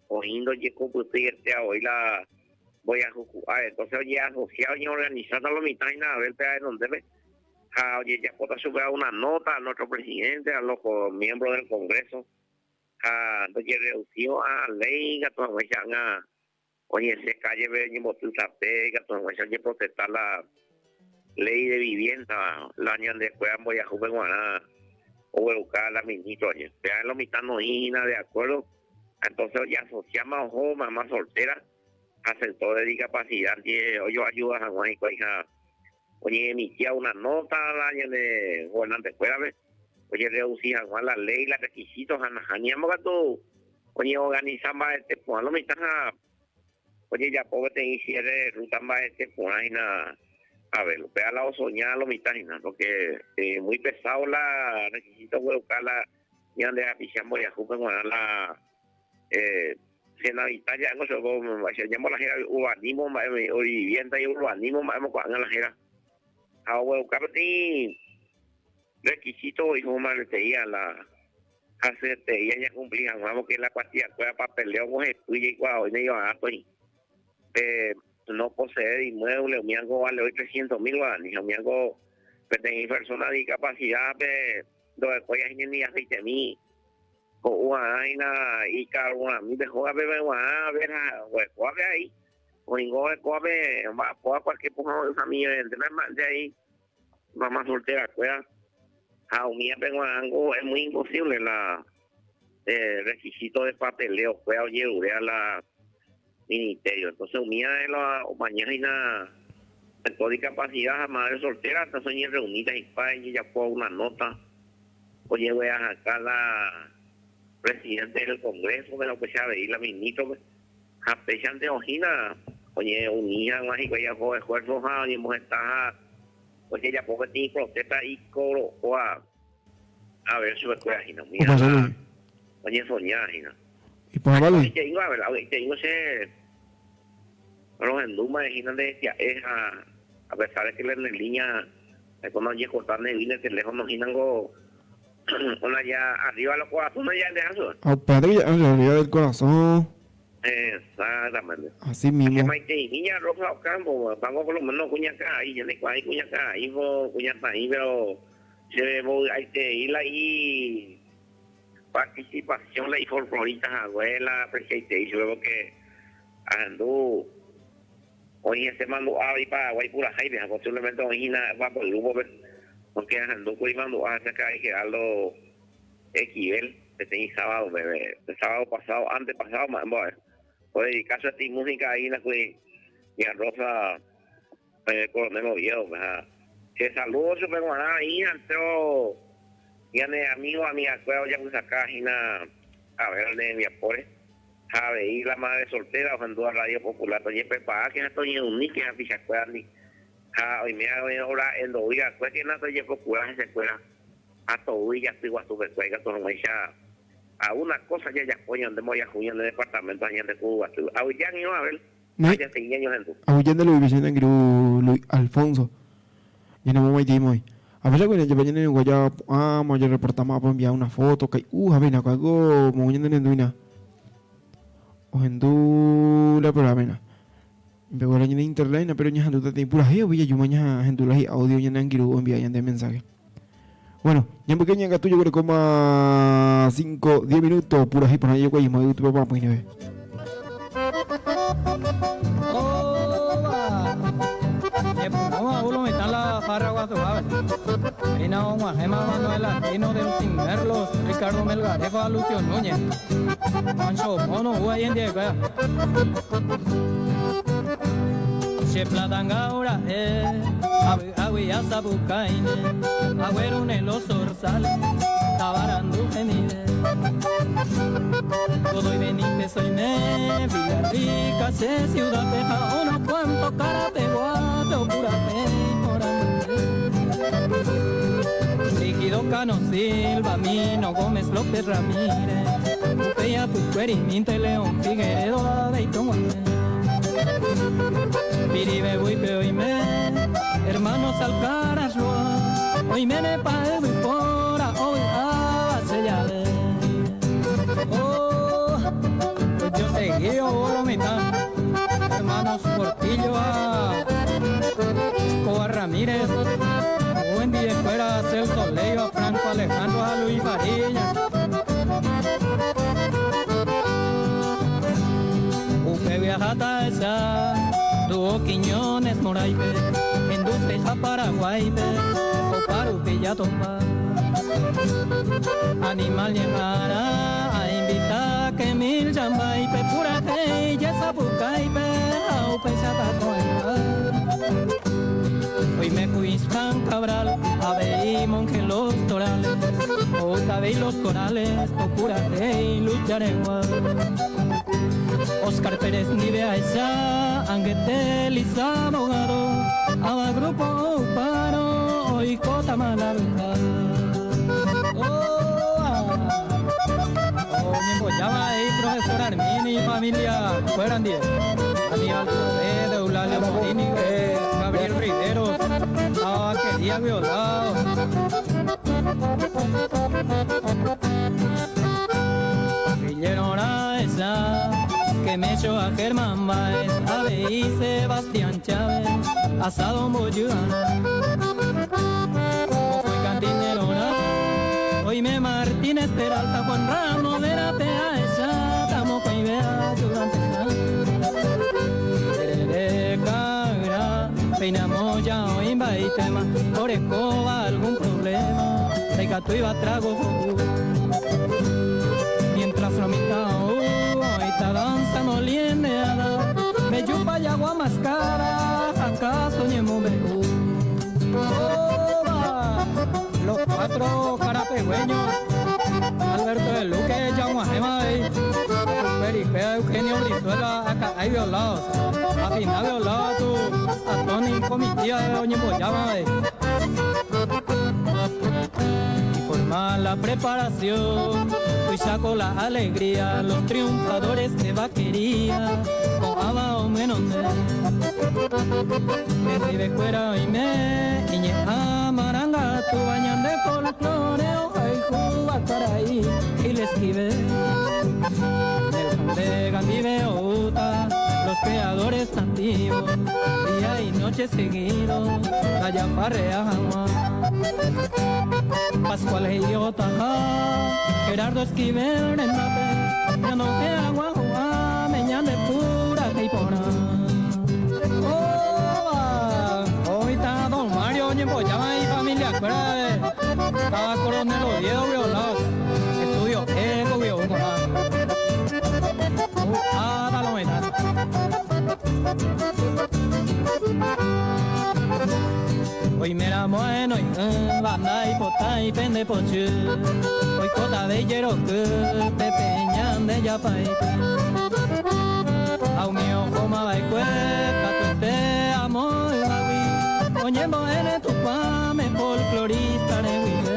oĩ ndojekupytýiete avoi la mbojahuku'a entonces ojeasocia oñeorganizáta lo mitã hína a ver pe renondépe ha ojejapóta chupe una nota a nuestro presidente a los miembros del Congreso ha ndojereducido a ley ikatu hag̃uáicha ág̃a oñesẽ calle-pe oñemboty tape ikatu hag̃uáicha ojeprotesta la ley de vivienda la ñandekuéra mboyahúpe g̃uarã ogueruka la ministro aje péa lo mitã noĩ hína de acuerdo entonces ojeasociáma oho mamá soltera ha sector de discapacidad ndive ojoayuda hag̃ua hikuái ha oñeemitia una nota la ñane gobernantekuérape ojereduci hag̃ua la ley la requisitos ha nahániramo katu oñeorganiza mba'ete porã lo mitã ha ojejapo peteĩ cierre de ruta mba'ete porã hína a ver upéva la osoña lo mitã hína porque muy pesado la requisito ogueruka la ñande rapicha mboyahúpe g̃uarã la. Senavitat ja'éngo che oñembo la héra urbanismo mba'e o vivienda y urbanismo mba'émo ko'ág̃a la héra. Ha ogueruka peteĩ requisito voi omombareteía la hasyeteía ñakumpli hag̃ua porque la kuatiakuéra papeleo ombohepy jaikuaa voi naivarátoĩ. Pe no posee inmueble umíango vale hoy 300 mil guarani ha umíango peteĩ persona discapacidad pe ndorekói hína ni aceitemi ho'u va'erã hína ikarurãmi pe hógape guarã vera orekóvape avei oĩngo orekóvape omba'apóva cualquier pohã familia-rente mba'e avei mamá soltera kuéra ha umíape guarãngo es muy imposible la requisito de papeleo kuéra ojeruréva la ministerio. Entonces umía de la omaña hína sector discapacidad ha madre soltera, entonces oñerreunita hikuái ojejapo una nota ojeguerahaka la presidente del Congreso pero upéicha avei la ministro-pe ha péichante ohína oñeuni hag̃ua hikuái oho esfuerzo ha oñemboheta ha ojejapo peteĩ protesta ikoro'óva a ver chupekuéra hína umía la oñesoña hína. Iporãva Luis. Aikuaaiteíngo a ver, avy'aiteíngo che rohendúma hína nde pya'e ha a pesar de que la línea aikóna ojecorta ndehegui nde teléfono hínango ona ya arriba los corazones ya nde hasu. Ha upévante que ya arriba del corazón. Exactamente. Así mismo. Che maiteimi ña Rosa Ocampo, pango por lo menos kuñakarai, ñande kuaái kuñakarai po kuñataĩ pero che mbovy'aitei la i Participación la ifolclorista hague la apreciaitei chupe porque ahendu oĩ hese mandu'a avei Paraguái purahéipe ha posiblemente oĩ hína guapo grupo-pe porque ahendu kuri mandu'a hese karai Geraldo Esquivel peteĩ sábado peve, pe sábado pasado, antepasado mba'e mbo'e odedika chupe música hína kuri ña Rosa Coronel Oviedo-pe ha che saludo chupe g̃uarã avei entero ñane amigo, amiga-kuéra ojapysaka hína Abel ne rembiapóre ha avei la madre soltera ohendúva Radio Popular tojepreparáke ha toñeuníke hapichakuérandi ha oime ora endoúi va'ekuékena tojeprokura hesekuéra ha tou ijaty guasupekuéra ikatu hag̃uáicha alguna cosa jajapo ñande mboriahu ñande departamento ha ñande kuruguaty. Avyja angirũ Abel. Néi, aguyje nde Luis Vicente angirũ Luis Alfonso, ñanemomaitei moi. A fecha guive jepe ñane rendu japu'ãma ojereportáma apo envia una foto kai'u ha péina ko'ág̃a moõ ñane rendúina ohendu la programa-na. Mbeguela ñane internet-na pero ñahendúta peteĩ purahéi avei jajúma ñahendu la hi'audio ñane angirũ oenvia ñande mensaje. Bueno, ñambyke ñangatu jaguerekóma 5, 10 minutos purahéi porã jajokuaíma yvyty papapy ndive. Kóva ñepyrũva ou lo mitã la farra guasuhápe. Péina og̃uahẽma Manuel Aquino, Delfín Merlos, Ricardo Melgarejo ha Lucio Núñez. Pancho Mono ou ahí hendive-kuéra. Che platanga ora'e avy'águi asapukáine, aguerúne los zorzales, tavarandu hendive. Godoy Benítez oime, Villarrica che ciudad-pe ha unos cuantos Carapeguápe opurahéi porãmbyre. Rígido Cano Silva, Mino Gómez López Ramírez, upéi apykuerimínte León Figueredo avei tog̃uahẽ. Piribebuipe oime, hermanos Alcaraz Roa, oiménepa yvypóra ovy'áva che jave. Oh, ojosegi ou lo mitã, hermanos Portillo ha Escobar Ramírez, ou hendivekuéra Celso Leiva, Franco Alejandro ha Luis Fariña. Upégui aháta ahecha Dúo Quiñones Moráipe, Industria Paraguáipe, opa rupi jatopa. Animal ñeha'arã ainvita ke mil jambáipe purahéi jesapukáipe ha upéichata ko'ẽha. Oime ku Ispan Cabral avei Monje Los Torales, oúta avei Los Corales topurahéi lucharegua. Oscar Pérez ndive ahecha angete Lisa Bogado, ava grupo oupárõ oikótama la vy'a. Oñembojáva avei profesor Armini ifamilia. kuéra ndive, Aníbal Toledo, Eulalio Morínigo, Gabriel Riveros, táva Vaquería violado. Guillermo Raeza, que me echó a Germán Báez, avei Sebastián Chávez, asado Moyuana. Mokõi cantinero-rã, oime Martínez Peralta, Juan Ramos, Vera Peaecha, tamokõive ayudante-rã. Terere ka'yrã, péina moja oĩ mba'eitéma, orekóva algún problema, ndaikatúiva trago ho'u. Mientras lo mitã ou, oĩta danza moliendeada, mbejupa jagua mascara, acaso ñemombe'u. Kóva, los cuatro carapegueños, Alberto de Luque, jag̃uahẽma avei, Peripea, Eugenio Brizuela, aka'ái violados, afina violado tu a Tony comitía oñembojáma avei. Y forma la preparación, tuicha la alegría, los triunfadores de vaquería, ko'ãva omyenonde. Hendivekuéra oime iñe'ã marangatúva ñande folklore ohayhúva karai Gil Esquivel. Nelson Vega ndive oúta los creadores nativos, día y noche seguido, ndajafarrea hag̃ua. Pascual he'i ohotaha, Gerardo Esquivel rendápe, ñanohẽ hag̃ua hu'ãme ñande purahéi porã. Kóva oĩta Don Mario oñembojáva ifamiliakuéra táva Coronel Oviedo violados, Estudio E-gui ou ko'ã. Hu'áta lo mitã. Oiméramo henoi'ỹva ndaipotái pende pochy, oikotave ijeroky pepe ñande japaity. Ha umi ohóma va'ekue katuete amo yvagui, oñembo'éne Tupãme folklorista reguive.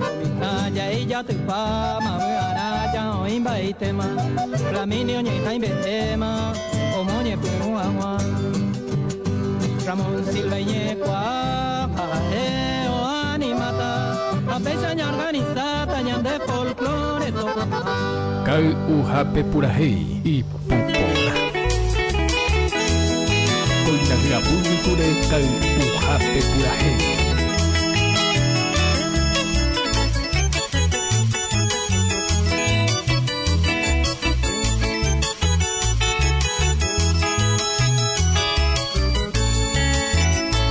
Ko mitã ja'i jatypáma vy'arã ja oĩ mba'eitéma, Flaminio ñe'ẽtãimbe'éma omoñepyrũ hag̃ua. Ramón Silva iñe'ẽkuaa ha ha'e oanimáta ha péicha ñaorganisáta ñande folklore tokoha. Kay'uhápe purahéi ipu porã. Kóina hyapu yvykure kay'uhápe purahéi.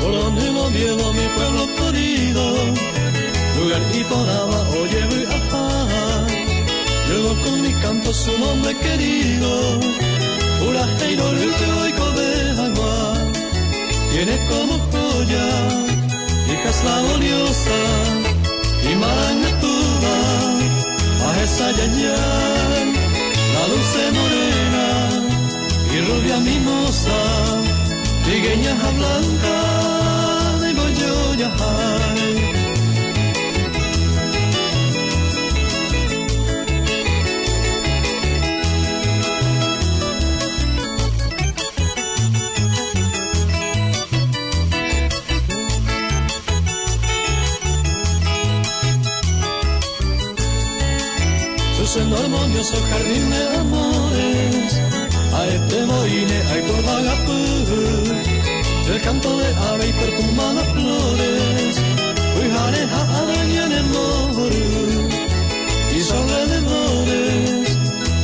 Coronel Oviedo, mi pueblo querido, lugar iporãva ojevy'aha. Llevo con mi canto su nombre querido, purahéi rorýpe oikove hag̃ua. Tiene como joya, hijas laboriosas, imarangatúva, ahesayayái, la dulce morena y rubia mimosa, trigueña ha blanca, nembojojahái. Su seno armonioso jardín de amores, ha'ete voíne aipórvagapy, el canto de ave y perfumadas flores, pyhare ha ára ñanembohory, y sus alrededores,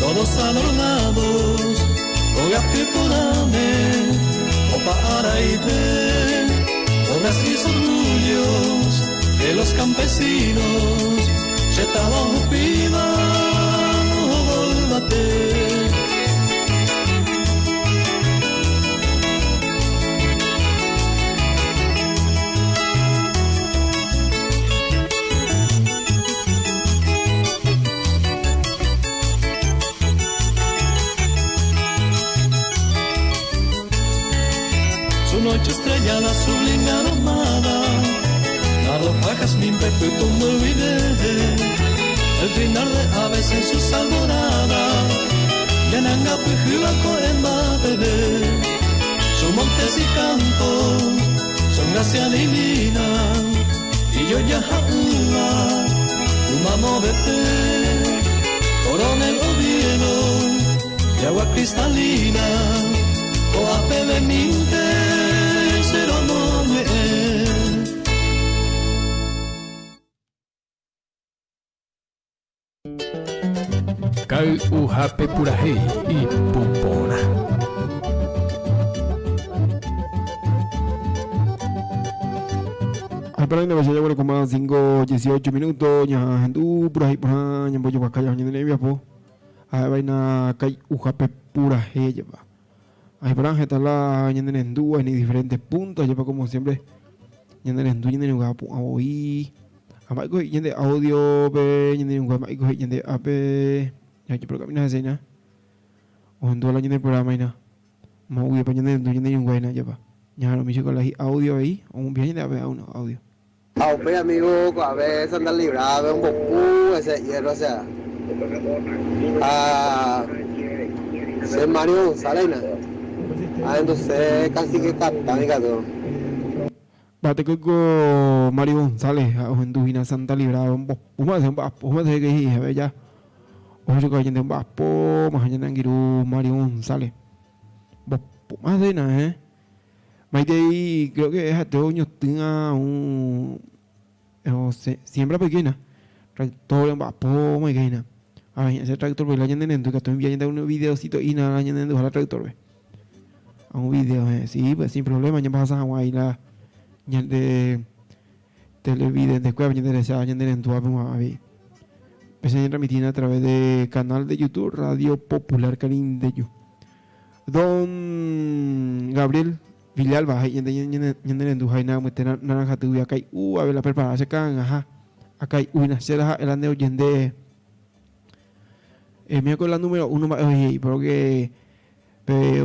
todos adornados, ogapy porãme, opa áraite, obras y orgullos de los campesinos, che táva ohupíva ohóvo yvate. Su noche estrellada, sublime aromada, Nardo ha jazmín pytũmby guive, el trinar de aves en sus alboradas. Ñanangapyhýva ko'ẽmba peve Sus montes y campos son gracia divina Ijojaha'ỹva Ymamovete Coronel Oviedo de agua cristalina Ko'ápevemínte che romoñe'ẽ. Kay'uhápe purahéi ipu porã. Ay, pero ahí no bueno como 5, 18 minutos, ñahendu purahéi porã, ñambojoguaka jaha ñane rembiapo. Ha'e vaina kay'uhápe purahéi jepa. Ay, porã heta la ñane rendúva en diferentes puntos, jepa como siempre ñane rendu ñane renduha pu'ã voi. Ha mba'éiko he'i ñande audio-pe, ñane renduha mba'éiko he'i ñande ápe, jajeprocamina hese hína. Ohendu la ñane programa hína. Moõguipa ñane rendu ñane irũngue hína jepa. Ñaharõmi chupe la hi'audio avei, omombiha ñande ápe audio. Ha upéi amigo ko'ápe Santa Librada-pe ombopu ese hierro sea. Ha che Mario González hína. Ha entonces cacique Catán ikatu. Mba'etekóiko Mario González ha ohendu hína Santa Librada ombopúma hese omba'apóma hese he'i he'íva ja ohechuka ñande omba'apóma ha ñane angirũ Mario González ombopúma hese hína eh. Maitei creo que ha'ete oñotỹa un siembra pe hína tractor omba'apóma hína ha ese tractor pe la ñane rendu ikatu envía ñande un videocito hína la ñane renduha la tractor pe. A un video eh, sí, pues sin problema ñambahasa hag̃ua ahí la ñande televidente-kuéra ñande recha ñande renduápe g̃uarã avei. Péicha ñatransmitína a través de canal de YouTube Radio Popular Carindeju. Don Gabriel Villalba he'i ñande ñane rendu háina amoite naranjatýgui akai'u ave la prepara che ka'angaha akai'u hína che la ha'e la nde ojende eh, mira con la número uno mba'e oje'i porque Pe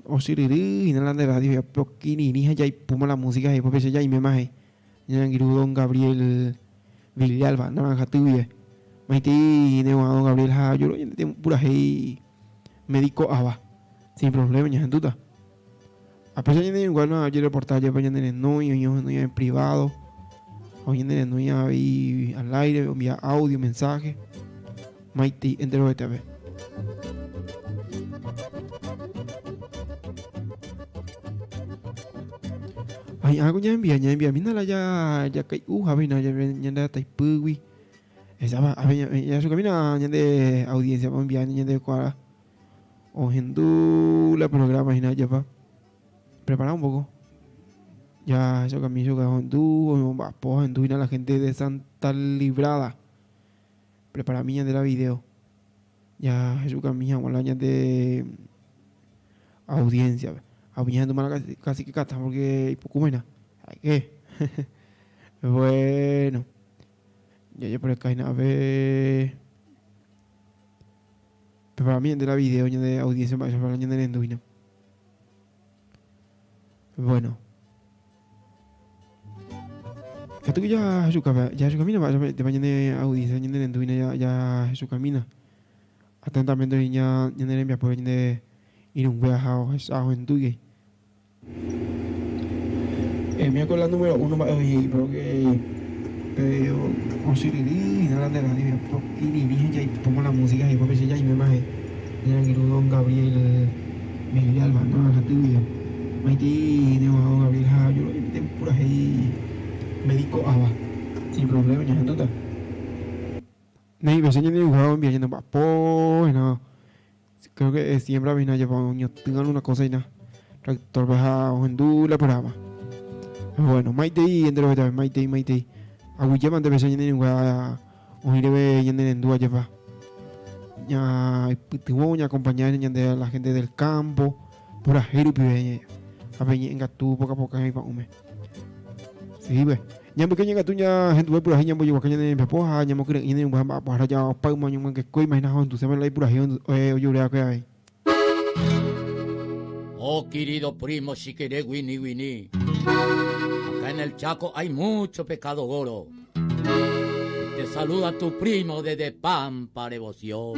ochyryry hína la nde radio he'i pe okirirĩ ha jaipúma la música he'i péicha jaiméma he'i ñane angirũ don Gabriel Villalba Naranjaty guive. Maitei ne g̃uarã don Gabriel ha ojoro ñande purahéi médico ava sin problema ñahendúta. Ha péicha ñane irũnguéra ojereporta jepe ñane renói oĩ ohenóiva en privado ha oĩ ñane renói avei al aire ombia audio, mensaje. Maitei enterovetépe. Ahi'ã ko ñaenvia, ñaenviamína la jakai'u jave hína ñande rataipýgui. Esa jachukamína ñande audiencia oenvia ñande kuaa ohendu la programa hína ajépa. Prepara un poco. Ya jachukami chupe ohendu, omomba'apo ohendu hína la gente de Santa Librada. Preparami ñande la video jahechukami hag̃ua la ñande audiencia-pe. Ha umi ñahendúma la cacique Catán porque ipukúma hína. Ha'éke. Bueno. Jajeporeka hína ápe. Preparami ñande la video ñande audiencia mba'éichapa la ñane rendu hína. Bueno. Katu ya jahechukamína mba'éichapa ñane audiencia ñane rendu hína jahechukamína. Atentamente oĩ ñane rembiapo ñande irũngue ha ohecha ohendúgui. Emia con la número uno mba'e oĩ he'i porque pe ochyryry hína la nde radio okirirĩ ha jaipóma la música he'i péicha jaiméma he'i. Ñane angirũ don Gabriel Villalba Naranjaty guive. Maitei ne g̃uarã don Gabriel ha ojoro jepi purahéi médico ava. Sin problema ñahendúta. Néi péicha ñane irũnguéra oenvia ñane mba'apo hína. Creo que siembra hína jepa oñotỹ alguna cosa hína. Tractor-pe ha ohendu la programa. Bueno, maitei enterovete, maitei, maitei. Aguyjémante péicha ñane irũnguéra Oĩ reve ñane rendu ajépa ñaipytyvõ, ñaakompaña ñande la gente del campo, purahéi rupive ha pe ñe'ẽngatu poka poka ipa'ũme. Sí, pues. Ñambyke ñe'ẽngatu ñahenduve purahéi ñambojeguaka ñane rembiapo ha ñamokyre'ỹ ñane irũmby ha mba'apohára ja opa yma oñomyangekói imagina ha ohenduséma la ipurahéi ojeruréva kue avei. Oh, querido primo, si querés guini guini. Acá en el Chaco hay mucho pecado goro. Te saluda tu primo desde Pampa Devoción.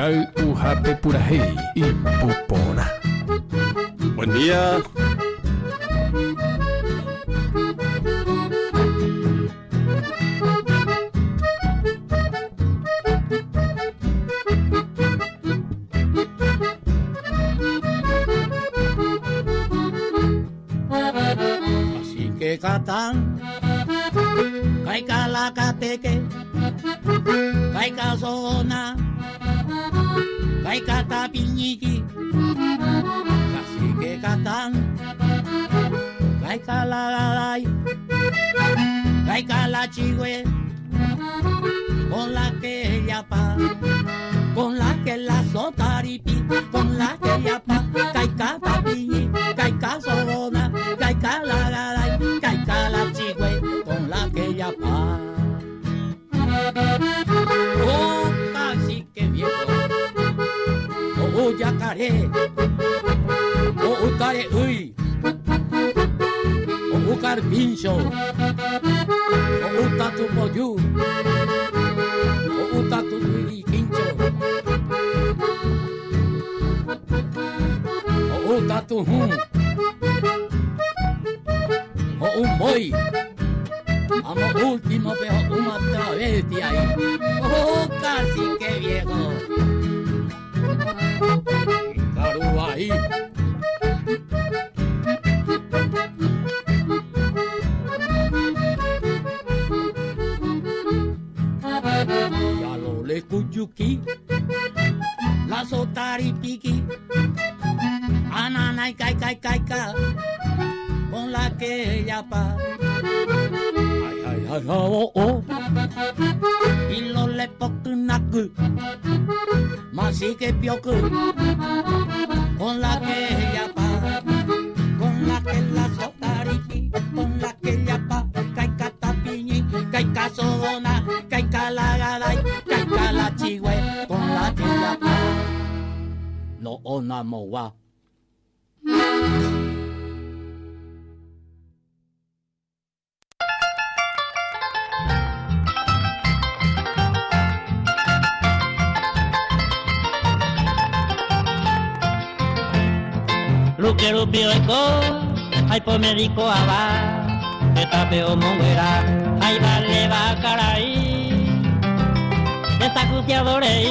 Kay'uhápe purahéi ipu porã. Buen día. Así que Catán, Caicalacateque, Caicazona, Caicatapiñiqui, Cacique Catán, Caicalalalay, Caicalachigüe, con la que ella pa, con la que la sotaripi, con la que ella pa, Caicatapiñi, Caicazona, Caicalalalay, Caicalachigüe, con la que ella pa. Oh, cacique viejo, oh, yacaré, oh, utare, uy, oh, carpincho, oh, utatupoyu, oh, utatutuiriquincho, oh, utatujú, oh, un boy. Vamos último, pero una travesti ahí. Oh, cacique viejo. Caruaí. Ya lo le cuyuki, la sotaripiki, anana y kai kai kai ka, con la que ella pa. Ay, ay, ay, oh, oh. Y lo le pokunaku, masi que pioku, con la que ella pa, con la que la sotaripi, con la que ella pa, caicatapiñi, caicasodona, caicalagaday, caicalachigüe, con la que ella pa. No onamowa. Luque rupio eko, ay po médico aba, que tapeo monguera, ay vale va caray. Desacuciadores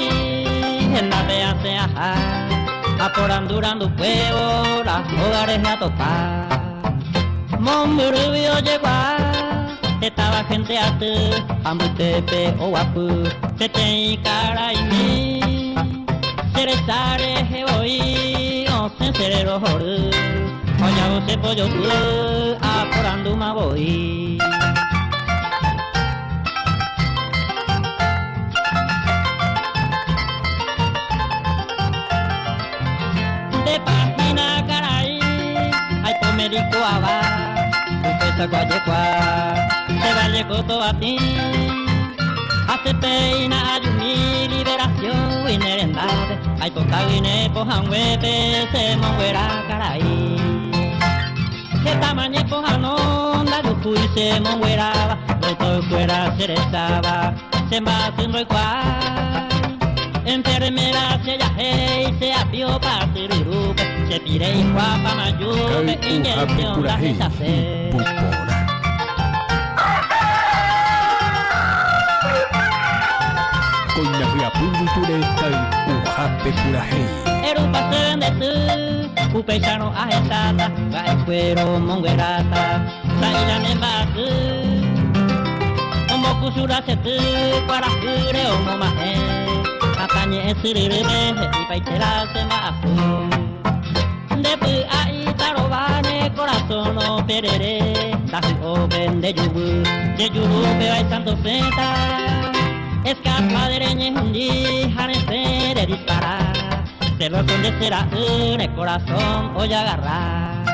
en la vea se ajá, aporandurando pueblo, las hogares a topar. Momburubio llegó estaba gente a tu, ambutepe o guapu, se te y cara y mi. Ceresare heboi, onsen cerero horu, oya se pollo tu, aporando ma boi. De página caray, ay pomerico aba, upesa cuayecua, se vale coto a ti. Hace peina ayumi liberación y nerendade, ay potagine pojanguepe se monguera caray. Que tamañe pojanón, la y se mongueraba, no fuera cerezaba, se va igual. Enfermera se ya hey, se apio pa tirurupe, se pire y guapa mayupe, inyección la se. Koinahyapýruture kay'uhápe purahéi. Erupa sendety, upéicharõ ahecháta, mba'ekuéro mongueráta, sa'íra mba'asy. Ombokusura chety, kuarahýre omoma'ẽ, atañe'ẽ syryrýpe he'ipaitéra che mba'asy. Ndepy'a'i tarováne corazón operere, ndahy'ópe ndejuvy, chejurúpe vaichandosẽta. Escapa de reñehundi, jaresẽ de disparar, Celo donde será el corazón voy a agarrar.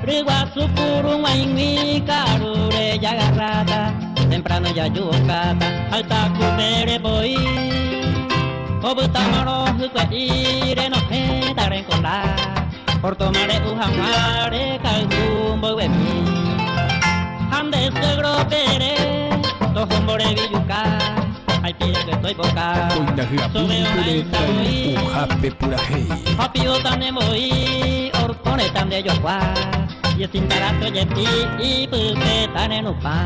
Riguazu purunguaingui karure ya agarrata, temprano ya yucata, alta cupere boy. Obutamaro hukuaire no jetaren cola. Portoma re'u hag̃ua rekayhu mboyvemi. Ha nde suegro pere toho mborevijuka ha ipirekue toipoka. Oina hyapu Sobeo'ãi niko voi. Uhápe purahéi. Ha pivota nde voi orkõreta nde jokua. Yesintarate ojepi ipype tarenupã.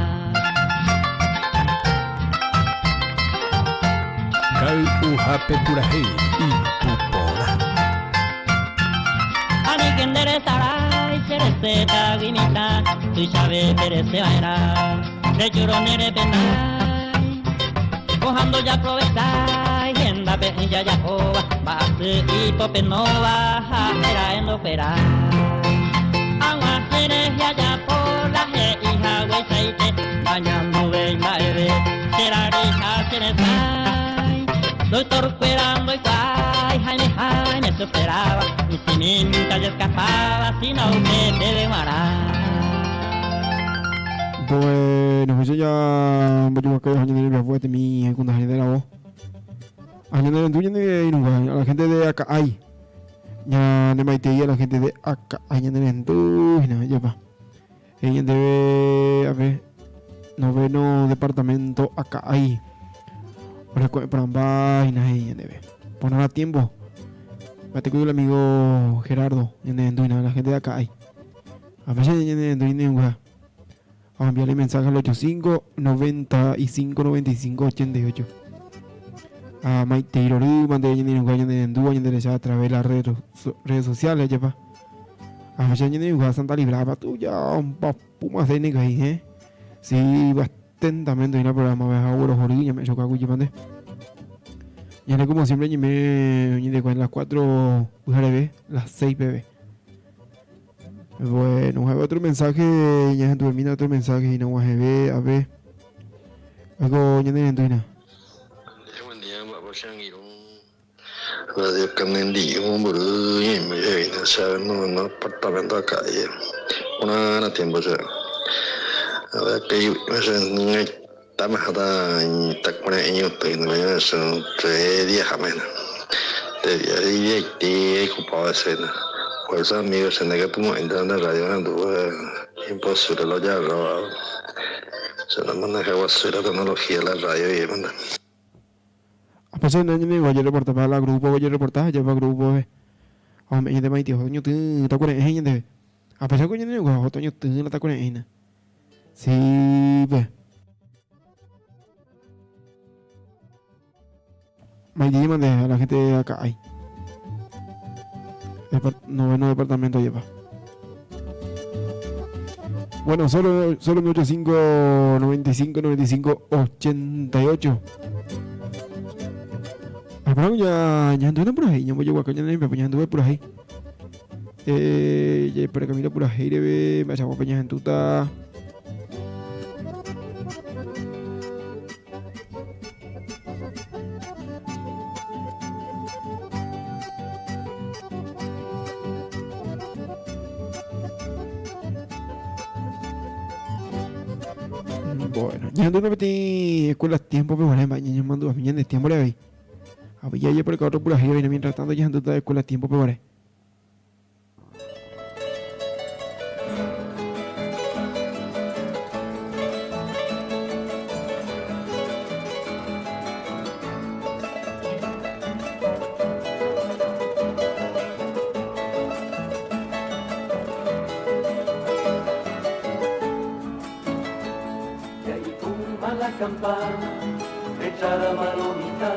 Kay'uhápe purahéi ipu porã. Aníke nde resarái che receta-gui mitã tuichave perese va'erã rejúrõ ne repenái. Pohã ndojaprovechái hendape'ỹ jajapóva mba'asy ipopenóva ha héra'e ndokuerái. Ag̃uahẽ rehe ajapo la he'i hagueichaite nañanduvéi mba'eve che rary ha che resãi. Doctor-kuéra ndoikuaái haimeháime che operáva michĩmínte ajeskapáva síno upepeve g̃uarã. Bueno, hecha ya mbojovakai oho ñane rembiapo etemi hekundaha ñande ravo. A ñane rendu ñane irũnga, a la gente de Aca'ái. Ñane maitei a la gente de Aca'ái ñane rendu hína, jepa. He'i ñandéve a ver, noveno departamento Aca'ái. Oreko'ẽ porãmba hína he'i ñandéve. Porãva tiempo. Mba'etekói el amigo Gerardo ñane rendu hína, la gente de Aca'ái. A veces ñane rendu ñane A enviarle mensaje al 85 95 95 88. A Maitei Rory, mande ñane irũnga ñane rendúva ñande recha a través de las redes, redes sociales, jepa. A veces ñane irũnga Santa Librada, tuya, un puma cene ahí, eh. Sí, atentamente hína programa veja guerohory ñame'ẽ chokágui jepante. Ñande como siempre ñeme ñandekuaa las 4 pyhareve, las 6 peve. Bueno, ha'e otro mensaje, ñahenduvemína otro mensaje hína og̃uahẽve, a ver. Algo ñane rendu hína. Buen día, mba'épa che angirũ. Radio Canendi'ũ mombyry ñaime jeýna che ave noveno departamento Acalle. Porã tiempo che. Ave ake'íva che ñaitama háta takuare'ẽ ñotỹ ñane tres días háma hína. Tres días idiaite aikupáva hese hína. Fuerza amigo che ndaikatumo'ãinte la nde radio ahendúva imposible la ojagarráva. Che namaneja guasúi la tecnología la radio guivémante. Apéicha ñane ñane ojereporta para la grupo ojereporta jajapa grupo-pe ha ome'ẽ ñande maitei oho toñotỹ takuare'ẽ he'i ñandéve. Apéicha ko ñane oho toñotỹ la takuare'ẽ hína. Sí pe. Maitei mante a la gente de Aca'ái. Noveno departamento lleva. Bueno, solo, solo 85 95 95 88. Ah, pero ya, ya anduve por ahí, ya voy a ya ya anduve por ahí. Eh, ya por camino por ahí, debe, me llamo Peña Gentuta. Bueno, ñahendu peteĩ escuela tiempo pe guare mba'e ñañemandu'ami ñande tiempo re avei. Avei jajeporeka otro purahéi avei mientras tanto ñahendúta escuela tiempo pe guare. Y ahí tumba la campana, echada malomita,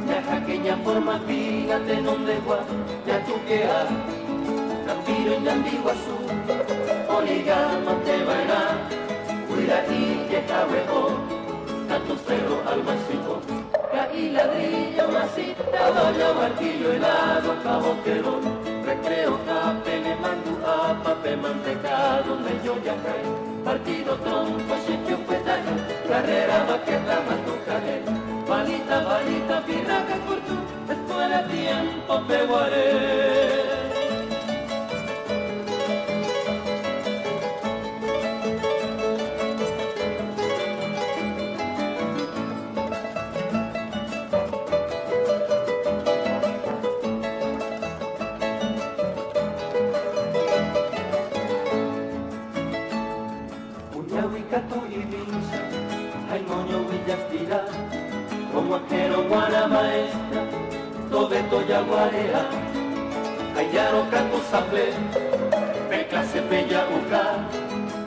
ya jaqueña forma fina, tenón de gua, ya tuquea, campiro en Yandiguazú, poligama te baila, cuida y que cahuejo, catucero al macico, caí ladrillo, masita, doña martillo helado, caboquerón, recreo, capele, mandu, apape, mantecado, meyo yacay, partido trompo, sitio petayo, carrera, maqueta, matucaje, balita, balita, pirraca, curtu, escuela, tiempo, peguaré. Ayaro katu saple, pe clase peya uka,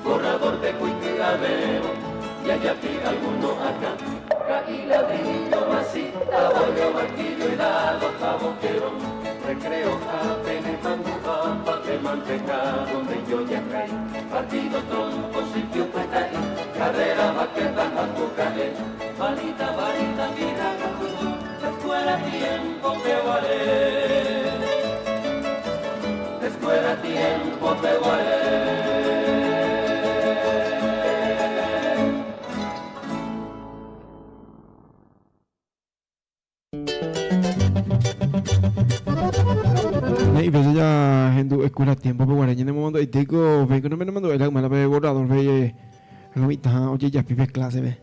borrador de cuique avero, y ayapi alguno acá. Caí ladrillo, masita, bollo, martillo, helado, jaboquero, recreo, apene, mango, pa, de manteca, donde yo ya caí. Partido, tronco, sitio, petaí, carrera, vaqueta, jatucaé, balita, varita, mira, escuela, tiempo, te guaré. Escuela, tiempo, te guaré. Néi, péicha jahendu escuela tiempo-pe guare ñanemomandu'aitéiko péiko napenemandu'ái la yma pe borrador pe lo mitã ojejapi pe clase-pe.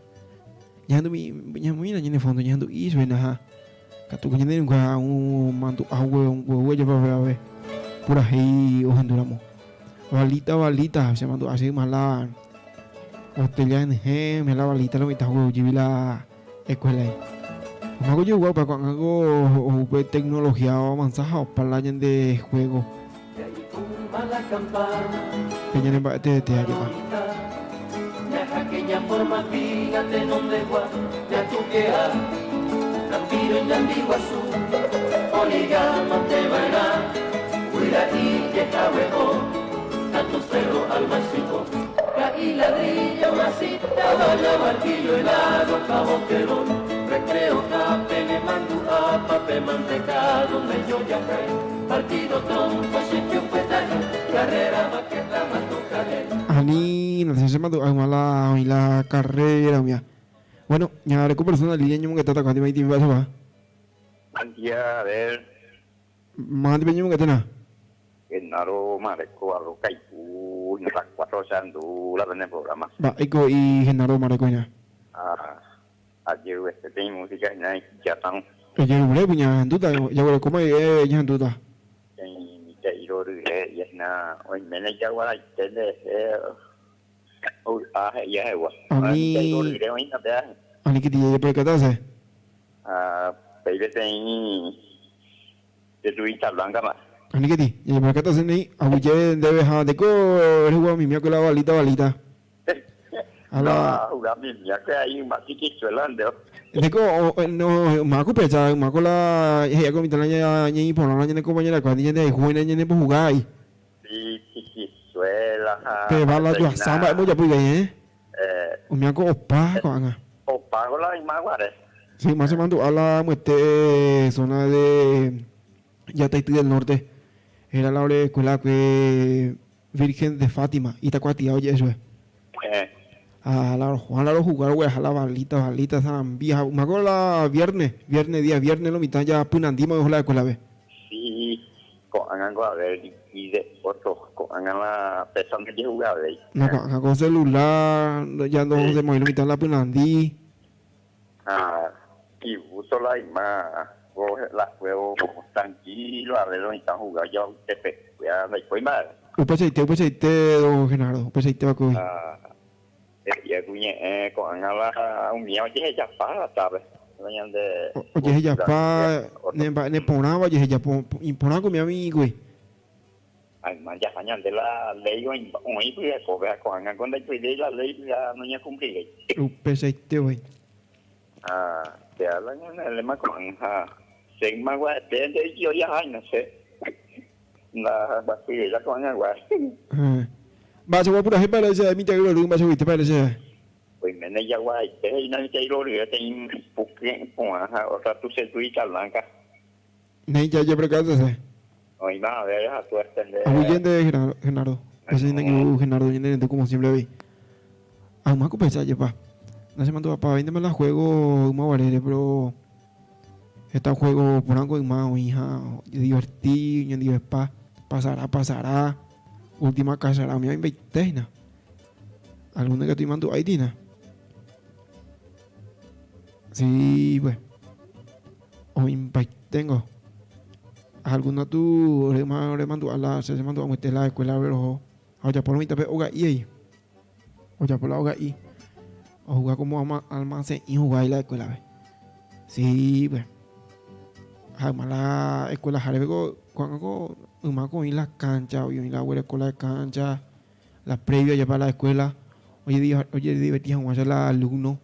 Ñahendumi ñamoĩna ñane fondo ñahendu'i chupe ha katu ko ñane irũnga omandu'a huevo jepe upévape purahéi ohendúramo. Balita, balita, che mandu'a che yma la botella henyhẽ la balita lo mitã huevo jepi la Escuela-i. Omáko ojehugua upe ko'ág̃a ko upe tecnología oavanza ha opa la ñande juego. Pe ñane mba'e teete ajépa. Ka'i ladrillo, masita, olla, martillo, helado, jaboquerón, recreo, jape, ne mandu'a, pape, manteca, donde yo ya caí, partido, trompo, sitio, petayo, carrera, maqueta, matucale. Ani, no sé, se mandu'a hag̃ua la oĩ la carrera umía. Bueno, ñaareko persona línea ñomongetáta ko'ã tĩva itĩva chapa. Buen día, a ver. Máva ndive ñomongeténa? Genaro Mareco arroz Kaiku las cuatro che andu la pene programa. Mba'éiko he'i Genaro Mareco hína? Ha ajeruete peteĩ música hína ijatãrõ. Ejerure ñahendúta, jaguerekóma guive ñahendúta. Peteĩ mitã'i roryre he'íva hína oiméne jaguaraite nderehe ovy'a he'i ahegua. Ani Mitã'i roryre oĩna péva. Ani kytĩje jeperekatase. Ha upéi peteĩ Jesuita blanca ma. Aníketi, jajeporekata néi, aguyje ndéve ha ndéko rehugua mimiakue la balita balita. A la. No ahuga mimiakue ahí yma chiquichuela nde. Ndéko no yma ku pecha yma ko la he'ia ko mitã la ñañeĩ porã la ñane compañera kuéra ñande hayhu oĩna ñane mbohuga ahí. Sí, chiquichuela ha. Pe bala juasa mba'e mbojapo ivai eh. Umíva ko opa ko'ág̃a. Opa ko la yma guare. Sí, yma chemandu'a la amoite zona de Yataity del Norte. Era la ore escuela akue Virgen de Fátima, Itakuatia oje'e chupe. Ha la rojuan la rojuga rogueraha la balita, balita, sarambi ha yma ko la viernes, viernes día viernes lo mitã ja pynandíma oho la escuela-pe. Sí, Ko'ág̃a ko aver ide ótro, ko'ág̃a la pésa ndojehugavéi. No, ko'ág̃a ko celular ja ndohosemoĩ lo mitã la pynandi. Ha igusto la yma ko la juego tranquilo aver lo mitã ohuga ojavytepekuéra ndaipói mba'eve. Upeichaite, upeichaite don Genaro, upeichaite va'ekue. Ha he'i ku ñe'ẽ ko'ág̃a la umíva ojehejapa tápe. Ñande Ojehejapa ne mba'e neporãva ojehejapo iporã ko umi amigui. Además jaha ñande la ley oĩ pyhekópe ha ko'ág̃a ko ndaipyréi la ley ja noñekumplivéi. Upeichaite voi. Ha péa la ñane lema ko'ág̃a ha che ymaguaete nde'íri ojaháina che la guapyvéi ko'ag̃agua. Mba'eichagua purahéipa ere che mitã'i rory mba'eichaguitépa ere che. Oiméne jaguaite he'ína mitã'i roryve peteĩ puky porã ha otra tusetuita blanca. Néi jajeprekáta hese. Oĩma ave ha suerte nde. Aguyje nde Genardo. Péicha ñane angirũ Genardo ñane rendu como siempre avei. Yma ko péicha ajepa. Nachemandu'apavéintema la juego yma guarére pero heta juego porã ko yma oĩ ha ojediverti oñondivepa pasará pasará última kachará umi oĩmbaite hína. Alguno ikatu imandu'áiti hína. Sí, pues. Oĩmbaiténgo. Alguno tu remandu'a la che chemandu'a amoite la escuela roho ha ojapo mitã pe oga'i ei. Ojapo la oga'i. Ohuga como almacen'i huguái la escuela-pe. Sí, pues. Ha yma la escuela-háre ko. Ko'ág̃a ko yma ko oĩ la cancha, oĩ la oguereko la cancha, la previo ajépa la escuela ojediverti hag̃uáicha la alumno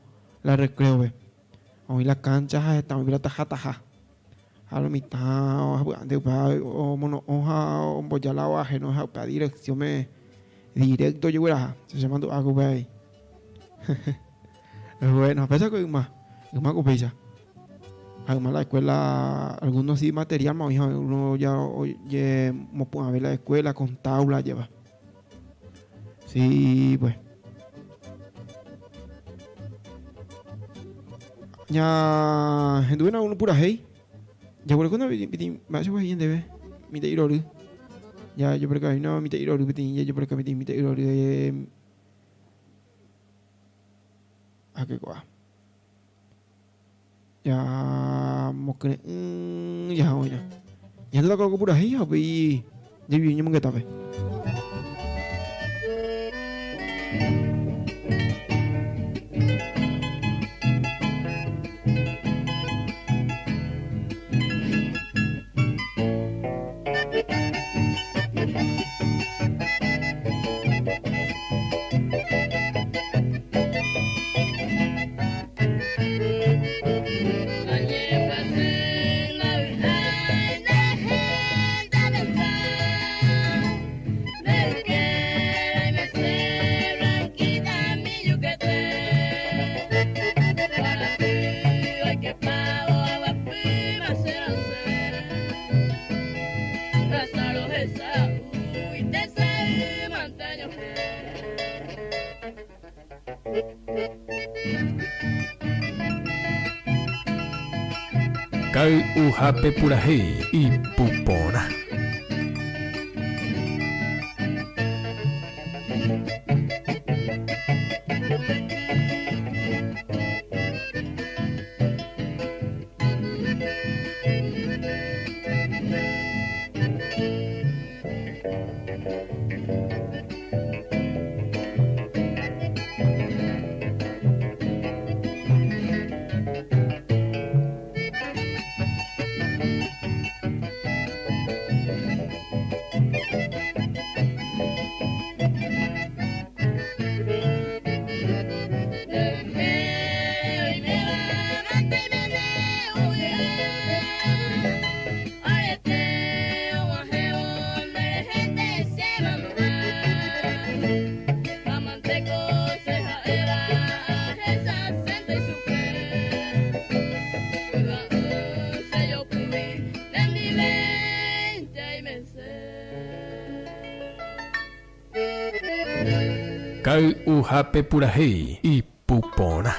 la recreo-pe. Oĩ la cancha ha heta oĩ la taha taha. Ha lo mitã ohapy'ánte upéva omono'õ ha omboja la oajeno ha upéva dirección-me directo ojegueraha. Che chemandu'a ko upéva avei. Bueno, péicha ko yma, yma ko péicha. Ha yma la escuela, algunos sí material ma oĩ ha uno ya ojemopu'ãve la escuela con tabla jeva. Sí, pues. Ña henduvéna uno purahéi. Jaguerekóna peteĩ mba'éichapa he'i ñandéve mitã'i rory. Jajeporekavéna mitã'i rory peteĩ jajeporeka peteĩ mitã'i rory ha ke ko'a. Jamokyre'ỹ jaha oĩrã. Ñandéta ko purahéi ha upéi javivi ñemongetápe. Kay'uhápe purahéi ipu porã. Kay'uhápe purahéi ipu porã.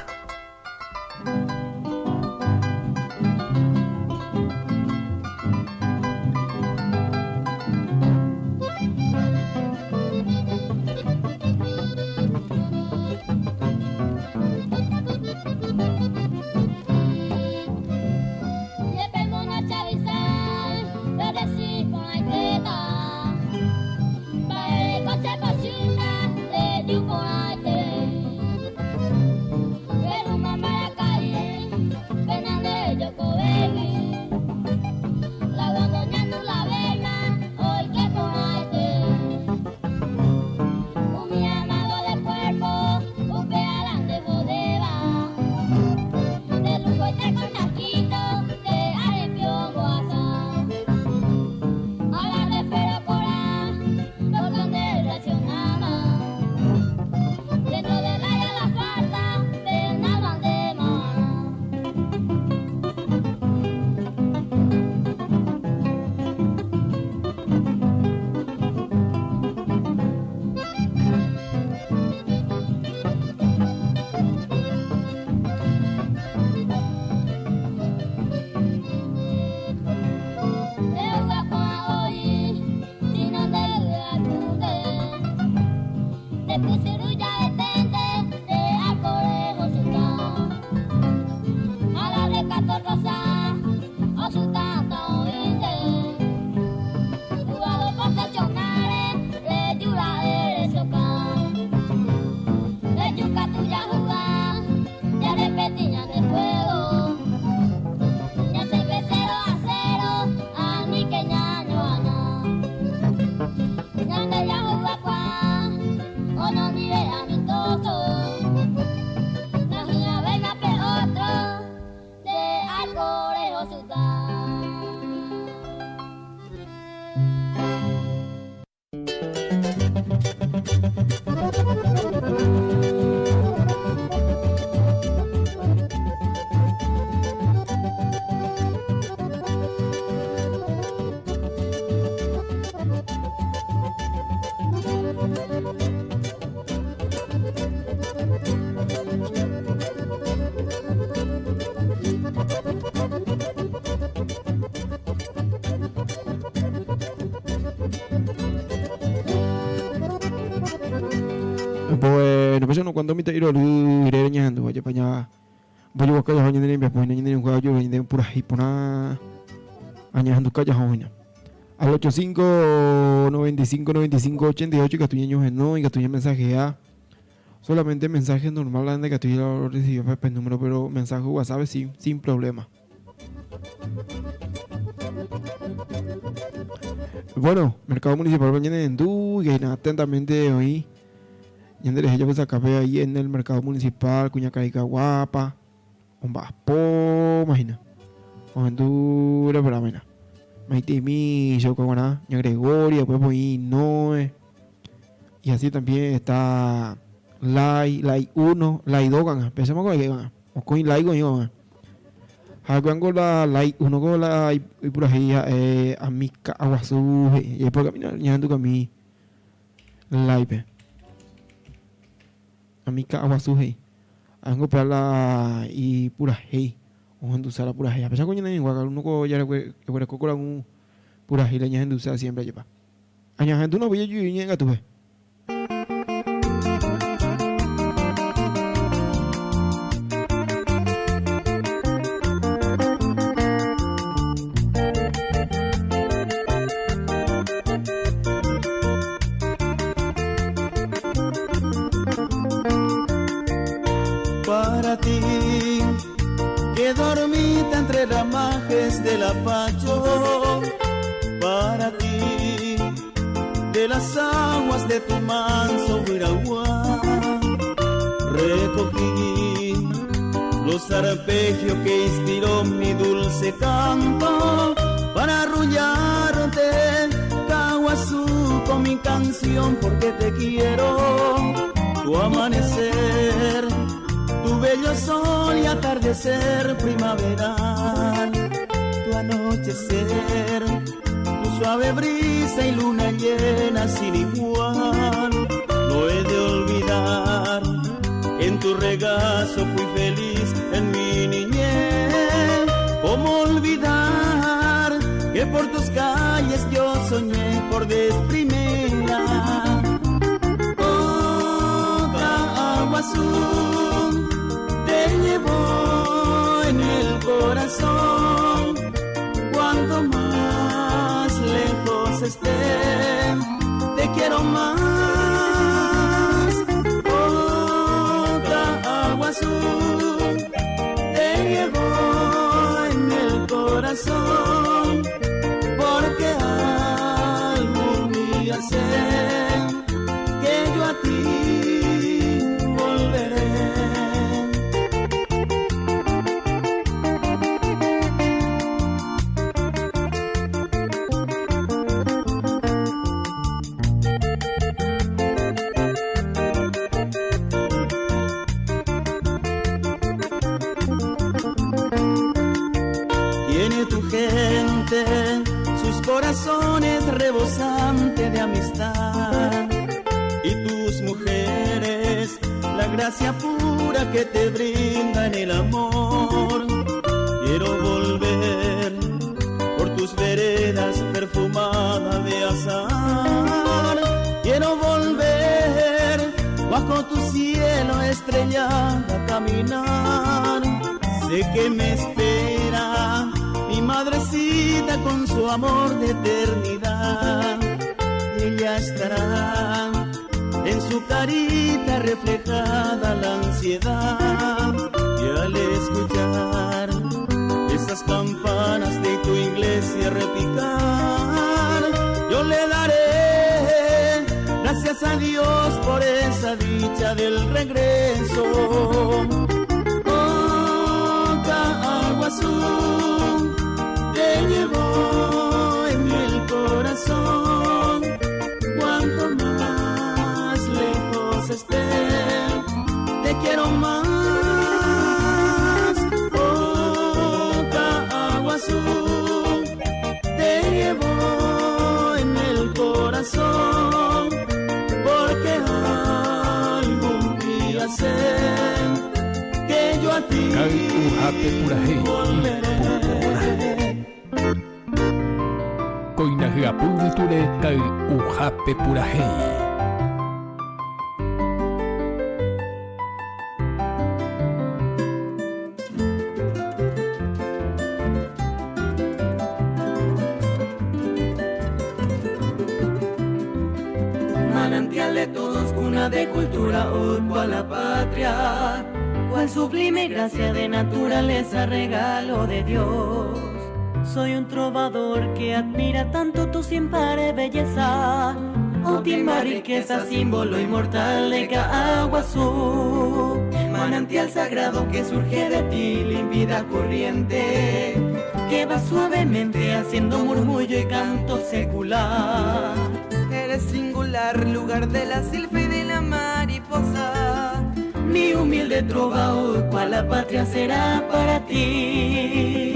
Bueno, pues no cuando mi te irory rere ñahendu ajépa ña mbojoguaka jaho ñane rembiapo hína ñane rembia ojuehe ñande purahéi porã añahenduka jaho hína. Al 85 95 95 88 ikatu ñañohenói ikatu ñamensajea solamente mensaje normal la ndaikatúi recibi pe número pero mensaje WhatsApp sin, sin problema. Bueno, Mercado Municipal ñanerendu y atentamente oĩ ñande rehe japysakápe ahí en el Mercado Municipal kuñakarai guapa omba'apóma hína ohendu reparáma hína maitĩmi che okaguarã ña Gregoria upépe oĩ Noe y así también está Lai, Lai 1, Lai 2 ko'ág̃a pecháma ko'ág̃a mokõi Lai oĩ ko'ág̃a Ha'ekuérango la lai unoko la ipurahéi ha'e ami ka'aguasu he'i jaipokami ñahendukami láipe. Ami ka'aguasu he'i. Ha'éngo upéva la ipurahéi ohendusa la purahéi. Apéicha ko ñane irũnguáka unoko jaguereko koragũ purahéi la ñahendusa siempre ajépa. Añahendúna upéi jajuju ñe'ẽkatúpe. Para ti, que dormita entre ramajes del apacho, para ti, de las aguas de tu manso Guiraguá, recogí los arpegios que inspiró mi dulce canto para arrullarte, Caguazú, con mi canción porque te quiero, tu amanecer, tu bello sol y atardecer primaveral, tu anochecer, tu suave brisa y luna llena sin igual. No he de olvidar que en tu regazo fui feliz en mi niñez. ¿Cómo olvidar que por tus calles yo soñé por vez primera? Oh, Caguazú, te llevo en el corazón. Cuanto más lejos esté, te quiero más. Oh, Caguazú, te llevo en el corazón, porque algún día sé que yo a ti volveré. Tiene tu gente sus corazones rebosantes de amistad y tus mujeres la gracia pura que te brindan el amor. Quiero volver por tus veredas perfumadas de azahar. Quiero volver bajo tu cielo estrellado a caminar. Sé que me espera mi madrecita con su amor de eternidad. Ella estará en su carita reflejada la ansiedad. Y al escuchar esas campanas de tu iglesia repicar, yo le daré gracias a Dios por esa dicha del regreso. Oh, Caguazú, te llevo en el corazón. Cuanto más lejos esté, te quiero más. Oh, Caguazú, te llevo en el corazón, porque ti. Kay'uhápe purahéi ipu porã. Kóina hyapu yvytúre kay'uhápe purahéi. Manantial de todos, cuna de cultura, oh, cual la patria, cual sublime gracia de naturaleza, regalo de Dios. Soy un trovador que admira tanto tu sin par belleza, última riqueza, símbolo inmortal de Caaguazú. Manantial sagrado que surge de ti, límpida corriente, que va suavemente haciendo murmullo y canto secular. Eres singular, lugar de la silfa y de la mariposa. Mi humilde trova, oh, cual la patria será para ti.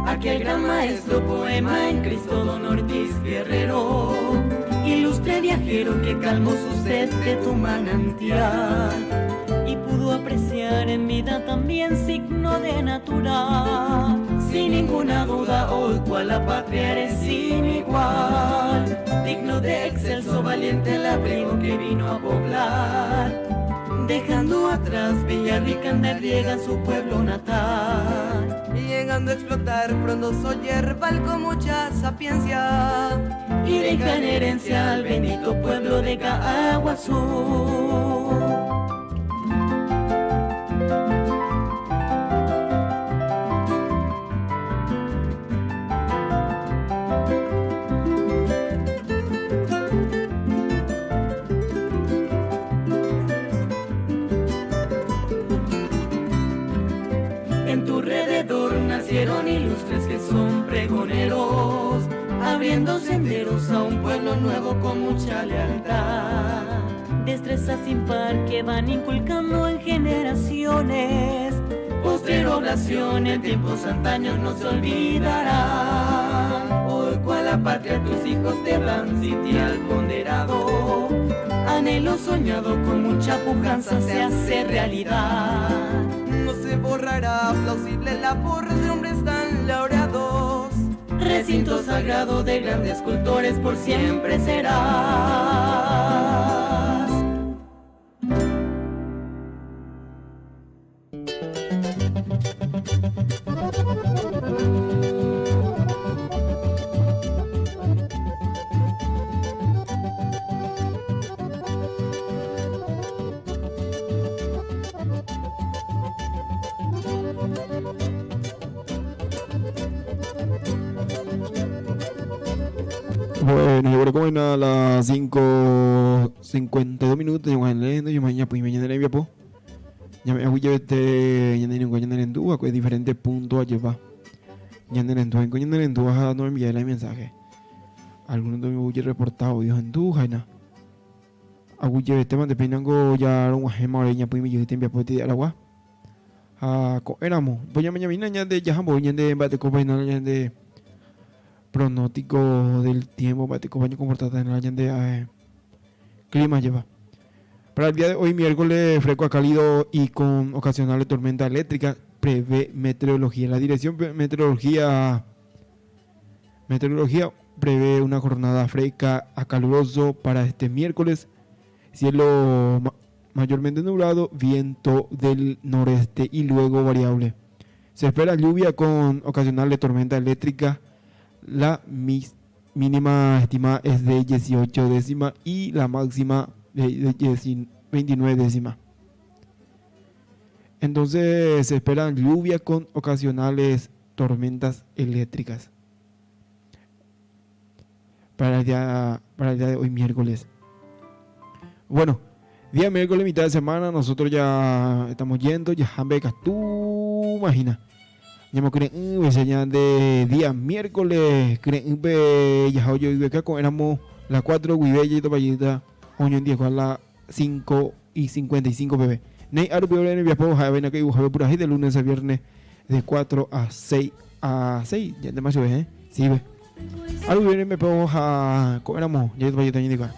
Aquel gran maestro poema en Cristo Don Ortiz Guerrero, ilustre viajero que calmó su sed de tu manantial y pudo apreciar en vida también signo de natura. Sin ninguna duda hoy cual la patria eres sin igual, digno de excelso valiente labriego que vino a poblar, dejando atrás Villarrica Andariega, su pueblo natal. Llegando a explotar frondoso yerbal con mucha sapiencia y deja en herencia al bendito pueblo de Caaguazú. En tu rededor nacieron ilustres que son pregoneros, abriendo senderos a un pueblo nuevo con mucha lealtad. Destreza sin par que van inculcando en generaciones, postrera oración en tiempos antaños no se olvidará. Hoy cual la patria tus hijos te dan sitial ponderado, anhelo soñado con mucha pujanza se hace realidad. No se borrará plausible labor de hombres tan laureados, recinto sagrado de grandes cultores por siempre serás. Bueno, yo creo que a las 5:52 minutos, yo voy yo mañana pues mañana le envío Ya me voy a este ya no voy a en duda, que diferentes puntos a llevar. Ya no en duda, en duda no enviar el mensaje. Algunos de mi voy reportado, Dios en duda, na. Aguye tema de penango ya un gema oreña pues me yo te envía pues te agua. Ah, éramos. Voy a mañana ya de ya voy de bate copa y de pronóstico del tiempo, bate copa comportata en la de clima lleva. Para el día de hoy, miércoles, fresco a cálido y con ocasionales tormenta eléctrica, prevé meteorología. La dirección meteorología, meteorología prevé una jornada fresca a caluroso para este miércoles. Cielo mayormente nublado, viento del noreste y luego variable. Se espera lluvia con ocasionales tormenta eléctrica. La mínima estimada es de 18 décimas y la máxima de 29 décimas. Entonces se esperan lluvia con ocasionales tormentas eléctricas para el día, para el día de hoy miércoles. Bueno, día miércoles, mitad de semana, nosotros ya estamos yendo, ya becas, tú imagina. Ya me creen, de día miércoles, creen, ya hoy acá éramos las 4, y topallita, hoy en día a las 5. y 55 peve. Néi árupi ore rembiapo ha'evéna ka'iguhápe purahéi de lunes a viernes de 4 a 6 a 6 ñandéma chupe, eh? Síve. Árupi ore rembiapo ha ko'ẽramo jajotopa jeyta ñandekuaa.